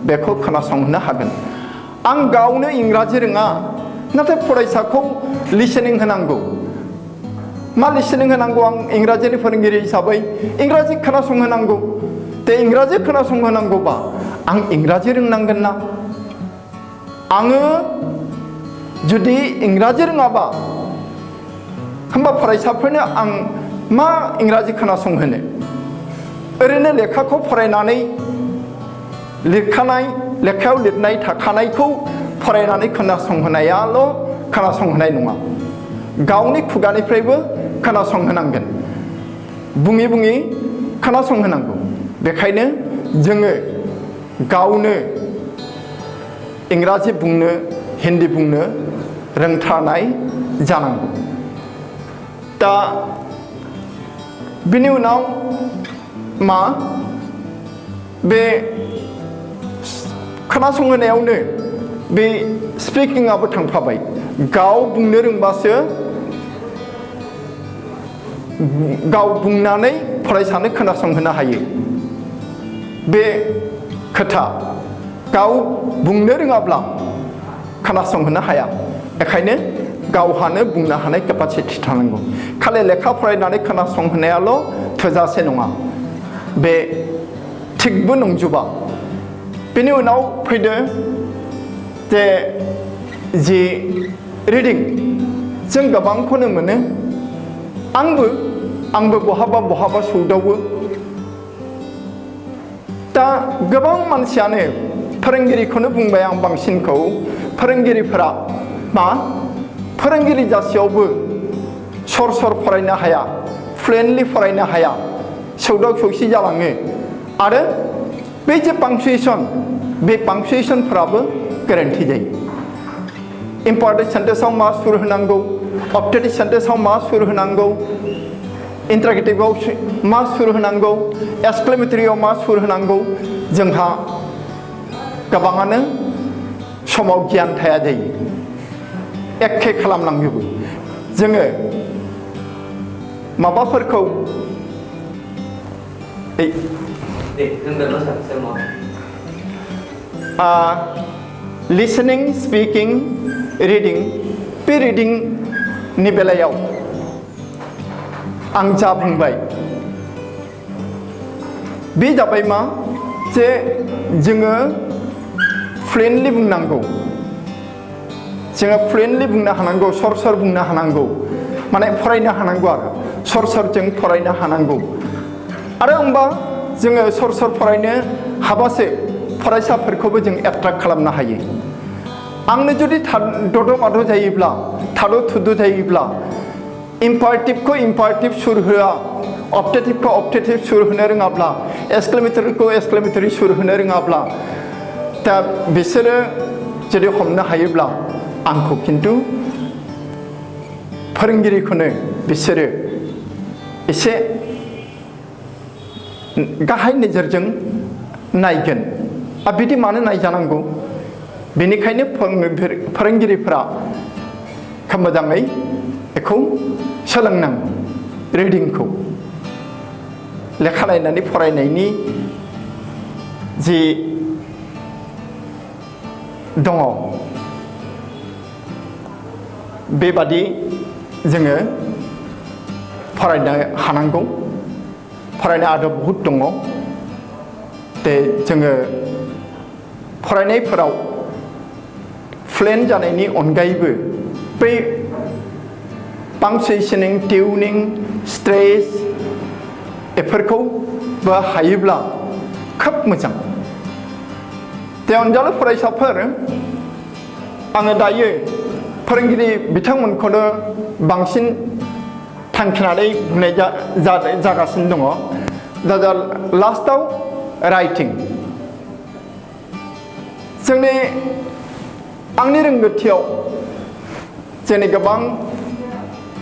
बेखौ खोनासंहोनो हागोन आं गावनो इंराजि रोङा नाथाय फरायसाखौ लिसनिं होनांगौ मा लिसनिं होनांगौ आं इंराजिनि फोरोंगिरि हिसाबै इंराजि खोनासंहोनांगौ ते इंराजि खोनासंहोनांगौबा आं इंराजि रोंनांगोन ना आङो जुदि इंराजि रोङाबा होमबा फरायसाफोरनो आं मा इंराजि खोनासंहोनो ओरैनो लेखाखौ फरायनानै लिरखानाय लेखायाव लिरनाय थाखानायखौ फरायनानै खोनासंहोनायाल' खोनासंहोनाय नङा गावनि खुगानिफ्रायबो खोनासंहोनांगोन बुङै बुङै खोनासंहोनांगौ बेखायनो जोङो गावनो इंराजि बुंनो हिन्दी बुंनो रोंथारनाय जानांगौ दा बिनि उनाव मा बे खोनासंहोनायावनो बे स्पिकिंआबो थांफाबाय गाव बुंनो रोंबासो गाव बुंनानै फरायसानो खोनासंहोनो हायो बे खोथा गाव बुंनो रोङाब्ला खोनासंहोनो हाया बेखायनो गावहानो बुंनो हानाय केपासिटि थानांगौ खालि लेखा फरायनानै खोनासंहोनायाल' थोजासे नङा बे थिगबो नंजोबा बेनि उनाव फैदो जे जि रिडिं जों गोबांखौनो मोनो आंबो बहाबा सौदावो दा गोबां मानसियानो फोरोंगिरिखौनो बुंबाय आं बांसिनखौ फोरोंगिरिफोरा मा फोरोंगिरि जासेयावबो सर फरायनो हाया फ्लुएन्टलि फरायनो हाया सौदाव सौसि जालाङो आरो बे जे पांक्चुएसन बे पांक्चुएसनफोराबो गोरोन्थि जायो इम्पारेटिव सेन्टेन्सआव मा सुर होनांगौ ऑब्जेक्टिव सेन्टेन्सआव मा सुर होनांगौ इंट्रोगेटिवआव मा सुर होनांगौ एक्सक्लेमेटरियाव मा सुर होनांगौ जोंहा गोबाङानो समाव गियान थाया जायो एखे खालामलांजोबो जोङो माबाफोरखौ लिसनिं स्पिकिं रिडिं बे रिडिंनि बेलायाव आं जा बुंबाय बे जाबाय मा जे जोङो फ्लुएन्टलि बुंनांगौ जोङो फ्लुएन्टलि बुंनो हानांगौ सर बुंनो हानांगौ माने फरायनो हानांगौ आरो सर फरायनो हानांगौ आरो होमबा जोङो सर फरायनो हाबासो फरायसाफोरखौबो जों एट्राक्ट खालामनो हायो आंनो जुदि दद' माद' जायोब्ला थाद' थुद' जायोब्ला इम्पारेटिभखौ इम्पारेटिभ सुर होआ ऑब्जेक्टिभखौ ऑब्जेक्टिभ सुर होनो रोङाब्ला एक्सक्लेमेटरिखौ एक्सक्लेमेटरि सुर होनो रोङाब्ला दा बिसोरो जुदि हमनो हायोब्ला आंखौ खिन्थु फोरोंगिरिखौनो बिसोरो एसे गाहाय नोजोरजों नायगोन बिदि मानो नायजानांगौ बेनिखायनो फोरोंगिरिफोरा मोजाङै बेखौ सोलोंनांगौ रिडिंखौ लेखा नायनानै फरायनायनि जि दङ बेबादि जोङो फरायनो हानांगौ फरायनाय आदब बहुद दङ दे जोङो फरायनायफोराव फ्लुएन्ट जानायनि अनगायैबो बै पांक्चुएशनिं टिउनिं स्ट्रेस बेफोरखौबो हायोब्ला खोब मोजां दे अनजालु फरायसाफोर आङो दायो फोरोंगिरि बिथांमोनखौनो बांसिन थांखिनानै बुंनाय जागासिनो दङ दा लास्टआव राइटिं जोंनि आंनि रोंगौथियाव जोंनि गोबां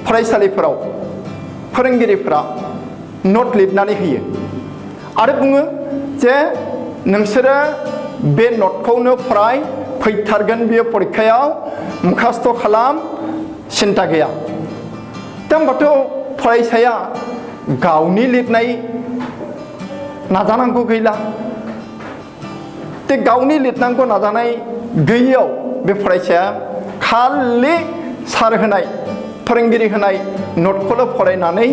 फरायसालिफोराव फोरोंगिरिफोरा नोट लिरनानै होयो आरो बुङो जे नोंसोरो बे नोटखौनो फराय फैथारगोन बेयो परिखायाव मुखास्थ' खालाम सिन्था गैया दा होमबाथ' फरायसाया गावनि लिरनाय नाजानांगौ गैला ते गावनि लिरनांगौ नाजानाय गैयैयाव बे फरायसाया खालि सार होनाय फोरोंगिरि होनाय नोटखौल' फरायनानै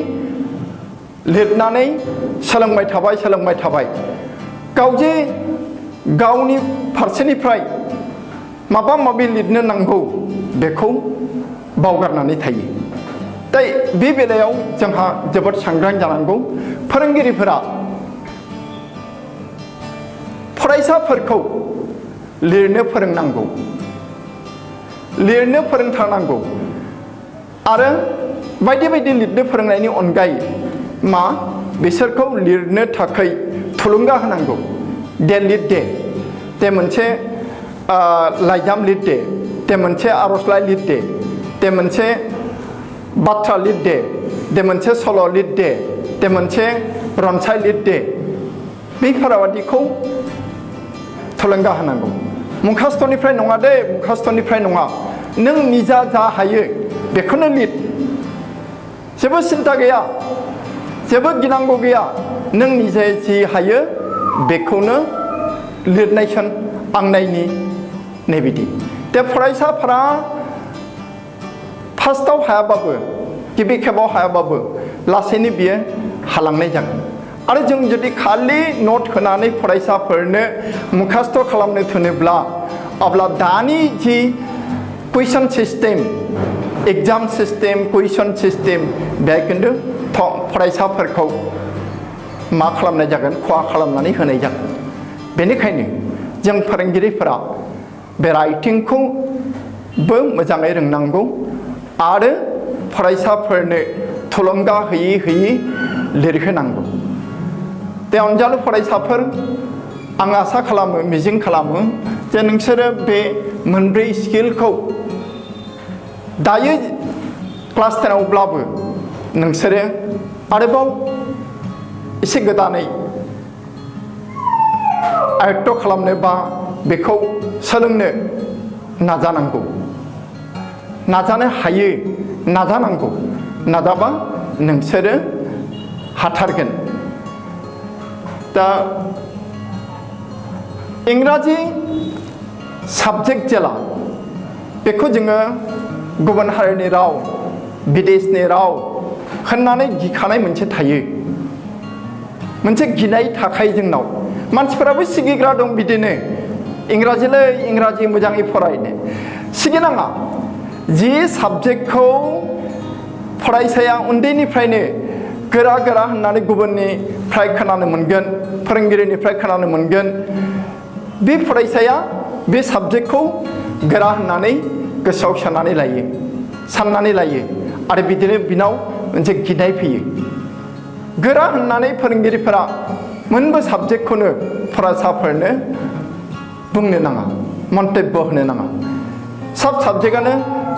लिरनानै सोलोंबाय थाबाय गाव जे गावनि फारसेनिफ्राय माबा माबि लिरनो नांगौ बेखौ बावगारनानै थायो दा बे बेलायाव जोंहा जोबोद सांग्रां जानांगौ फोरोंगिरिफोरा फरायसाफोरखौ लिरनो फोरोंनांगौ लिरनो फोरोंथारनांगौ आरो बायदि बायदि लिरनो फोरोंनायनि अनगायै मा बिसोरखौ लिरनो थाखाय थुलुंगा होनांगौ दे लिर दे मोनसे लाइजाम लिर दे मोनसे आर'जलाइ लिर दे मोनसे बाथ्रा लिर दे मोनसे सल' लिर दे मोनसे रनसाय लिर दे बेफोरबादिखौ थुलुंगा होनांगौ मुखास्थ'निफ्राय नङा दे मुखास्थ'निफ्राय नङा नों निजा जा हायो बेखौनो लिर जेबो सिन्था गैया जेबो गिनांगौ गैया नों निजे जि हायो बेखौनो लिरनायसन आं नायनि नैबिदि दे फरायसाफोरा फार्स्टआव हायाबाबो गिबि खेबाव हायाबाबो लासैनो बियो हालांनाय जागोन आरो जों जुदि खालि नोट होनानै फरायसाफोरनो मुखास्थ' खालामनो थिनोब्ला अब्ला दानि जि कुइसन सिस्टेम एग्जाम सिस्टेम कुइसन सिस्टेम बेहाय खिन्थु फरायसाफोरखौ मा खालामनाय जागोन खहा खालामनानै होनाय जागोन बेनिखायनो जों फोरोंगिरिफोरा बे राइटिंखौबो मोजाङै रोंनांगौ आरो फरायसाफोरनो थुलुंगा होयै लिरहोनांगौ दे अनजालु फरायसाफोर आं आसा खालामो मिजिं खालामो जे नोंसोरो बे मोनब्रै स्किलखौ दायो क्लास 10आवब्लाबो नोंसोरो आरोबाव एसे गोदानै आयत्त खालामनो बा बेखौ सोलोंनो नाजानांगौ नाजानो हायो नाजानांगौ नाजाबा नोंसोरो हाथारगोन दा इंराजि साबजेक्ट जेला बेखौ जोङो गुबुन हारिनि राव बिदेशनि राव होननानै गिखानाय मोनसे थायो मोनसे गिनाय थाखाय जोंनाव मानसिफोराबो सिगिग्रा दं बिदिनो इंराजिलै इंराजि मोजाङै फरायनो सिगिनाङा जि साबजेक्टखौ फरायसाया उन्दैनिफ्रायनो गोरा होननानै गुबुननिफ्राय खोनानो मोनगोन फोरोंगिरिनिफ्राय खोनानो मोनगोन बे फरायसाया बे साबजेक्टखौ गोरा होननानै गोसोआव साननानै लायो आरो बिदिनो बिनाव मोनसे गिनाय फैयो गोरा होननानै फोरोंगिरिफोरा मोनबो साबजेक्टखौनो फरायसाफोरनो बुंनो नाङा मन्तब्य होनो नाङा सब साबजेक्टआनो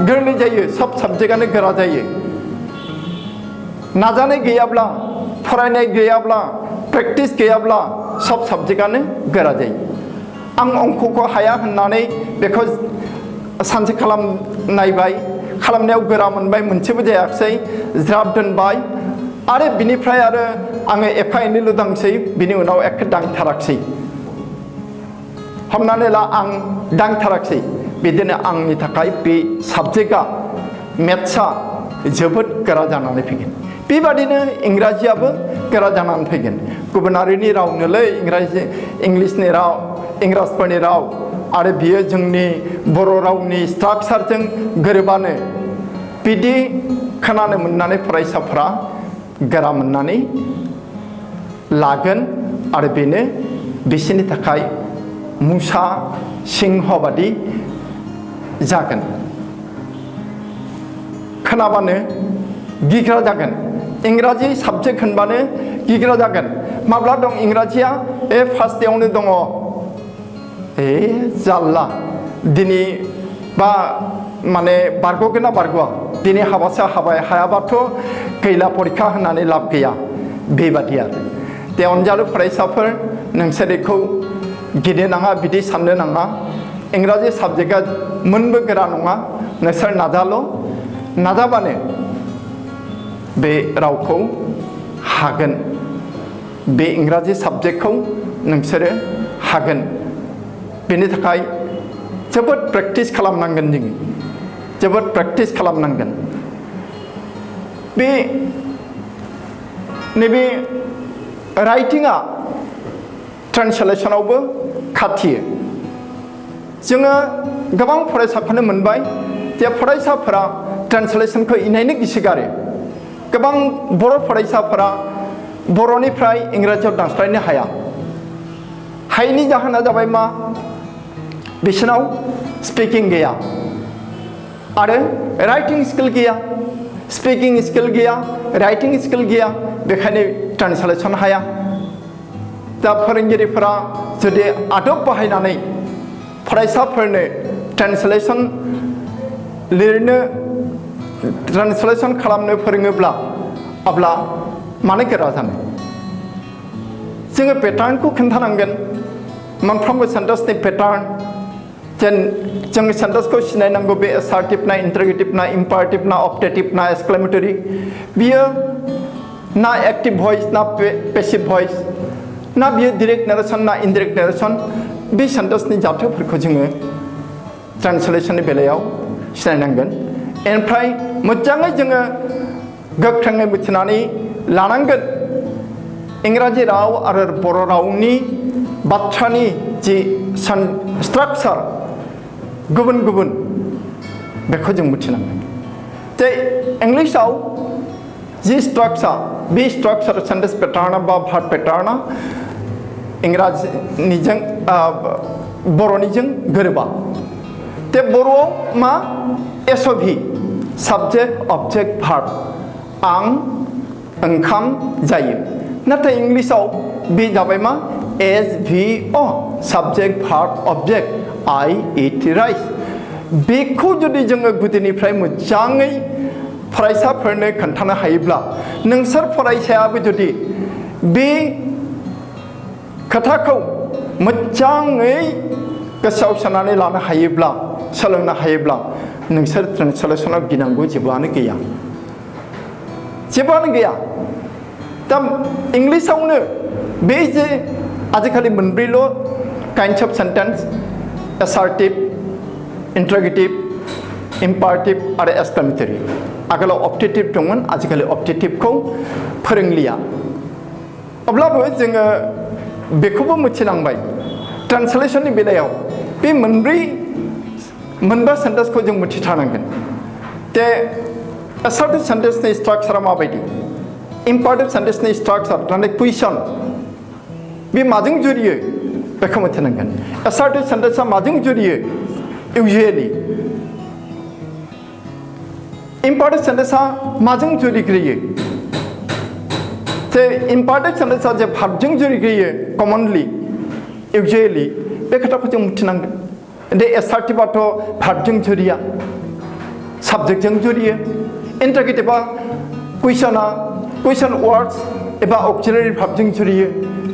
गोरलै जायो सब साबजेक्टआनो गोरा जायो नाजानाय गैयाब्ला फरायनाय गैयाब्ला प्रेक्टिस गैयाब्ला सब साबजेक्टआनो गोरा जायो आं अंकखौ हाया होननानै बेखौ सानसे खालामनायबाय खालामनायाव गोरा मोनबाय मोनसेबो जायाखिसै ज्राब दोनबाय आरो बिनिफ्राय आरो आङो एफा एनैल' दांसै बिनि उनाव एखे दांथाराखिसै हमनानै ला आं दांथाराखै बिदिनो आंनि थाखाय बे साबजेक्टआ मेथ्सआ जोबोद गोरा जानानै फैगोन बेबादिनो इंराजियाबो गोरा जानानै फैगोन गुबुन हारिनि रावनोलै इंलिसनि राव इंराजफोरनि राव आरो बियो जोंनि बर' रावनि स्ट्राक्चारजों गोरोबानो बिदि खोनानो मोननानै फरायसाफोरा गोरा मोननानै लागोन आरो बेनो बिसोरनि थाखाय मुसा सिंह बादि जागोन खोनाबानो गिग्रा जागोन इंराजि साबजेक्ट होनबानो गिग्रा जागोन माब्ला दं इंराजिया फार्स्टआवनो दङ जाल्ला दिनै बा माने बारग'गोन ना बारग'आ दिनै हाबासो हाबाय हायाबाथ' गैला परिखा होननानै लाब गैया बेबादि आरो दे अनजालु फरायसाफोर नोंसोर बेखौ गिनो नाङा बिदि साननो नाङा इंराजि साबजेक्टआ मोनबो गोरा नङा नोंसोर नाजाल' नाजाबानो बे रावखौ हागोन बे इंराजि साबजेक्टखौ नोंसोरो हागोन बेनि थाखाय जोबोद प्रेक्टिस खालामनांगोन जोङो जोबोद प्रेक्टिस खालामनांगोन बे नैबे राइटिंआ ट्रान्सलेसनावबो खाथियो जोङो गोबां फरायसाफोरनो मोनबाय जे फरायसाफोरा ट्रान्सलेसनखौ इनायनो गिसिगारो गोबां बर' फरायसाफोरा बर'निफ्राय इंराजियाव दानस्लायनो हाया हायैनि जाहोना जाबाय मा बिसोरनाव स्पिकिं गैया आरो राइटिं स्किल गैया स्पिकिं स्किल गैया राइटिं स्किल गैया बेखायनो ट्रान्सलेसन हाया दा फोरोंगिरिफोरा जुदि आदब बाहायनानै फरायसाफोरनो ट्रान्सलेसन लिरनो ट्रान्सलेसन खालामनो फोरोङोब्ला अब्ला मानो गोरा जानो जोङो पेटार्नखौ खोन्थानांगोन मोनफ्रोमबो सेन्टेन्सनि पेटार्न जेन जों सेन्टेन्सखौ सिनायनांगौ बे एसार्टिभ ना इन्टारोगेटिभ ना इम्पारेटिभ ना ऑप्टेटिभ ना एक्सक्लेमेटरि बियो ना एक्टिभ भइस ना पेसिभ भइस ना बियो डाइरेक्ट नारेसन ना इनडाइरेक्ट नारेसन बे सेन्टेन्सनि जाथायफोरखौ जोङो ट्रान्सलेसननि बेलायाव सिनायनांगोन ओमफ्राय मोजाङै जोङो गोख्रोङै मिथिनानै लानांगोन इंराजि राव आरो बर' रावनि बाथ्रानि जि स्ट्राक्चार गुबुन गुबुन बेखौ जों मिथिनांगोन जे इंलिसाव जि स्ट्राक्चार बे स्ट्राक्चार सेन्टेन्स पेटार्ना बा भार्ब पेटार्ना इंराजिनिजों बर'निजों गोरोबा ते बर'आव मा एसओभि साबजेक्ट अबजेक्ट भार्ब आं ओंखाम जायो नाथाय इंलिसाव बे जाबाय मा SVO subject verb object I eat rice बेखौ जुदि जोङो गुदिनिफ्राय मोजाङै फरायसाफोरनो खोन्थानो हायोब्ला नोंसोर फरायसायाबो जुदि बे खोथाखौ मोजाङै गोसोआव सोनानै लानो हायोब्ला सोलोंनो हायोब्ला नोंसोर ट्रान्सलेसनाव गिनांगौ जेबोआनो गैया दा इंलिसावनो बे जे आजिखालि मोनब्रैल' काइन्डस अफ सेन्टेन्स एसार्टिभ इन्टारोगेटिभ इम्पारेटिभ आरो एक्सक्लेमेटरि आगोलाव ऑप्टेटिभ दंमोन आजिखालि ऑप्टेटिभखौ फोरोंलिया अब्लाबो जोङो बेखौबो मिथिनांबाय ट्रान्सलेसननि बेलायाव बे मोनबा सेन्टेन्सखौ जों मिथिथारनांगोन जे एसार्टिभ सेन्टेन्सनि स्ट्राक्चारा माबायदि इम्पारेटिभ सेन्टेन्सनि स्ट्राक्चार माने कुइसन बे माजों जुरियो बेखौ मिथिनांगोन एसार्टिभ सेन्टेन्सआ माजों जुरियो इउजुवेलि इम्पारेटिभ सेन्टेन्सआ माजों जुरिग्रोयो जे इम्पारेटिभ सेन्टेन्सआ जे भार्बजों जुरिग्रोयो कमनलि इउजुवेलि बे खोथाखौ जों मिथिनांगोन दे एसार्टिभआथ' भार्बजों जुरिया साबजेक्टजों जुरियो इन्टारोगेटिभआ कुइसन वार्ड्स एबा अक्सिलारि भार्बजों जुरियो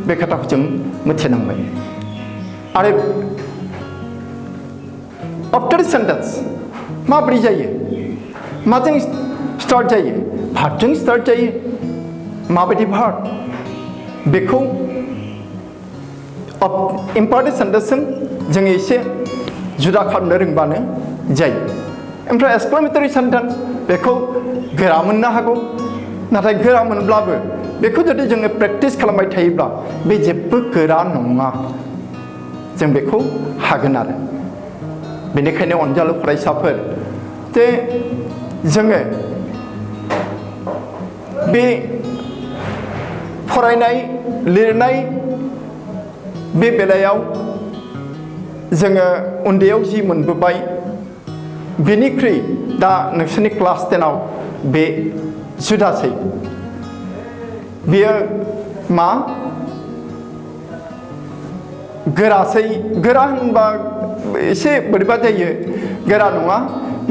बे खोथाखौ जों मिथिनांबाय आरो ऑप्टेटिभ सेन्टेन्स माबोरै जायो माजों स्टार्ट जायो भार्बजों स्टार्ट जायो माबायदि भार्ब बेखौ इम्पारेटिभ सेन्टेन्सजों जों एसे जुदा खालामनो रोंबानो जायो ओमफ्राय एक्सक्लेमेटरि सेन्टेन्स बेखौ गोरा मोननो हागौ नाथाय गोरा मोनब्लाबो बेखौ जुदि जोङो प्रेक्टिस खालामबाय थायोब्ला बे जेबो गोरा नङा जों बेखौ हागोन आरो बेनिखायनो अनजालु फरायसाफोर जे जोङो बे फरायनाय लिरनाय बे बेलायाव जोङो उन्दैयाव जि मोनबोबाय बेनिख्रुइ दा नोंसोरनि क्लास 10आव बे जुदासै बेयो मा गोरासै गोरा होनबा एसे बोरैबा जायो गोरा नङा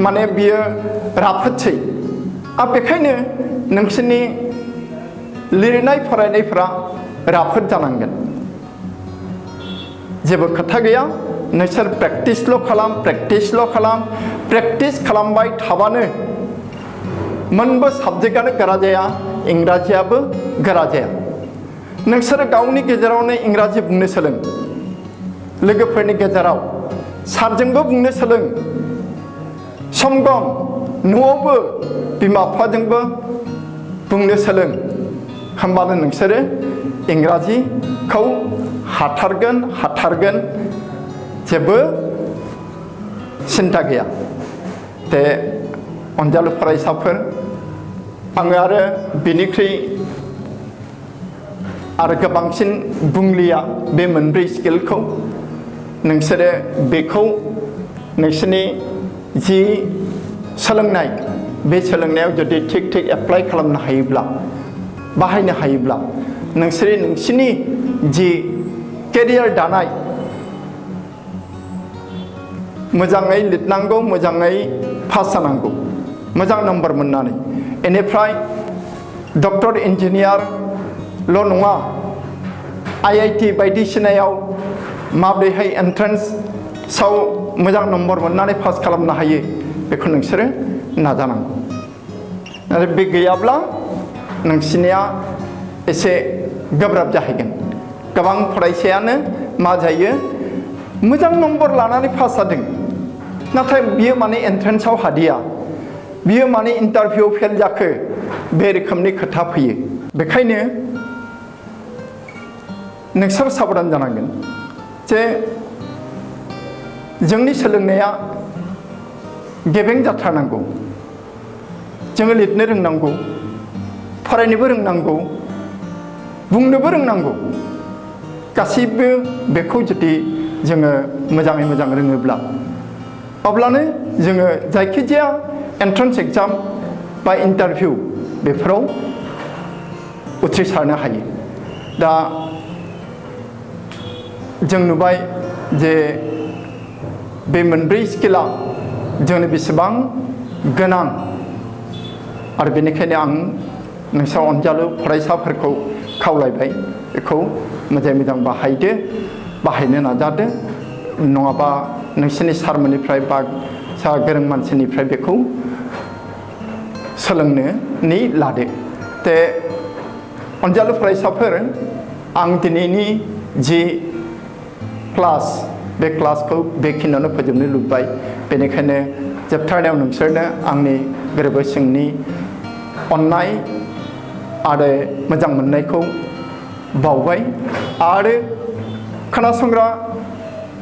माने बियो राफोदसै बेखायनो नोंसोरनि लिरनाय फरायनायफोरा राफोद जानांगोन जेबो खोथा गैया नोंसोर प्रेक्टिसल' खालाम प्रेक्टिस खालामबाय थाबानो मोनबो साबजेक्टआनो गोरा जाया इंराजियाबो गोरा जाया नोंसोर गावनि गेजेरावनो इंराजि बुंनो सोलों लोगोफोरनि गेजेराव सारजोंबो बुंनो सोलों सम सम न'आवबो बिमा बिफाजोंबो बुंनो सोलों होमबानो नोंसोरो इंराजिखौ हाथारगोन जेबो सिन्था गैया दे अनजालु फरायसाफोर आङो आरो बिनिख्रुइ आरो गोबांसिन बुंलिया बे मोनब्रै स्किलखौ नोंसोरो बेखौ नोंसोरनि जि सोलोंनाय बे सोलोंनायाव जुदि थिग एप्लाइ खालामनो हायोब्ला बाहायनो हायोब्ला नोंसोरनि जि केरियार दानाय मोजाङै लिरनांगौ मोजाङै पास जानांगौ मोजां नम्बर मोननानै बेनिफ्राय डक्टर इन्जिनियारल' नङा IIT बायदिसिनायाव माबोरैहाय एन्ट्रेन्सआव मोजां नम्बर मोननानै पास खालामनो हायो बेखौ नोंसोरो नाजानांगौ आरो बे गैयाब्ला नोंसिनिया एसे गोब्राब जाहैगोन गोबां फरायसायानो मा जायो मोजां नम्बर लानानै पास जादों नाथाय बियो माने एन्ट्रेन्सआव हादिया बियो माने इन्टारभिउ फेल जाखो बे रोखोमनि खोथा फैयो बेखायनो नोंसोर साबधान जानांगोन जे जोंनि सोलोंनाया गेबें जाथारनांगौ जोङो लिरनो रोंनांगौ फरायनोबो रोंनांगौ बुंनोबो रोंनांगौ गासैबो बेखौ जुदि जोङो मोजाङै मोजां रोङोब्ला अब्लानो जोङो जायखिजाया एन्ट्रेन्स एग्जाम बा इन्टारभिउ बेफोराव उथ्रिसारनो हायो दा जों नुबाय जे बे मोनब्रै स्किला जोंनो बेसेबां गोनां आरो बेनिखायनो आं नोंसोर अनजालु फरायसाफोरखौ खावलायबाय बेखौ मोजाङै मोजां बाहायनो नाजादो नङाबा नोंसोरनि सारमोननिफ्राय बा गोरों मानसिनिफ्राय बेखौ सोलोंनानै लादो ते अनजालु फरायसाफोर आं दिनैनि जि क्लास बे क्लासखौ बेखिनियावनो फोजोबनो लुबैबाय बेनिखायनो जोबथारनायाव नोंसोरनो आंनि गोरबो सिंनि अननाय आरो मोजां मोननायखौ बावबाय आरो खोनासंग्रा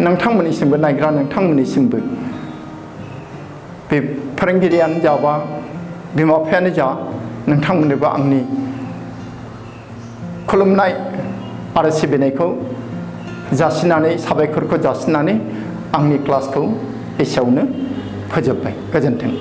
नोंथांमोननिसिमबो नायग्रा नोंथांमोननिसिमबो बे फोरोंगिरियानो जा बा बिमा बिफायानो जा नोंथांमोननोबो आंनि खुलुमनाय आरो सिबिनायखौ जासिनानै साबायखरखौ जासिनानै आंनि क्लासखौ एसेयावनो फोजोबबाय गोजोन्थों।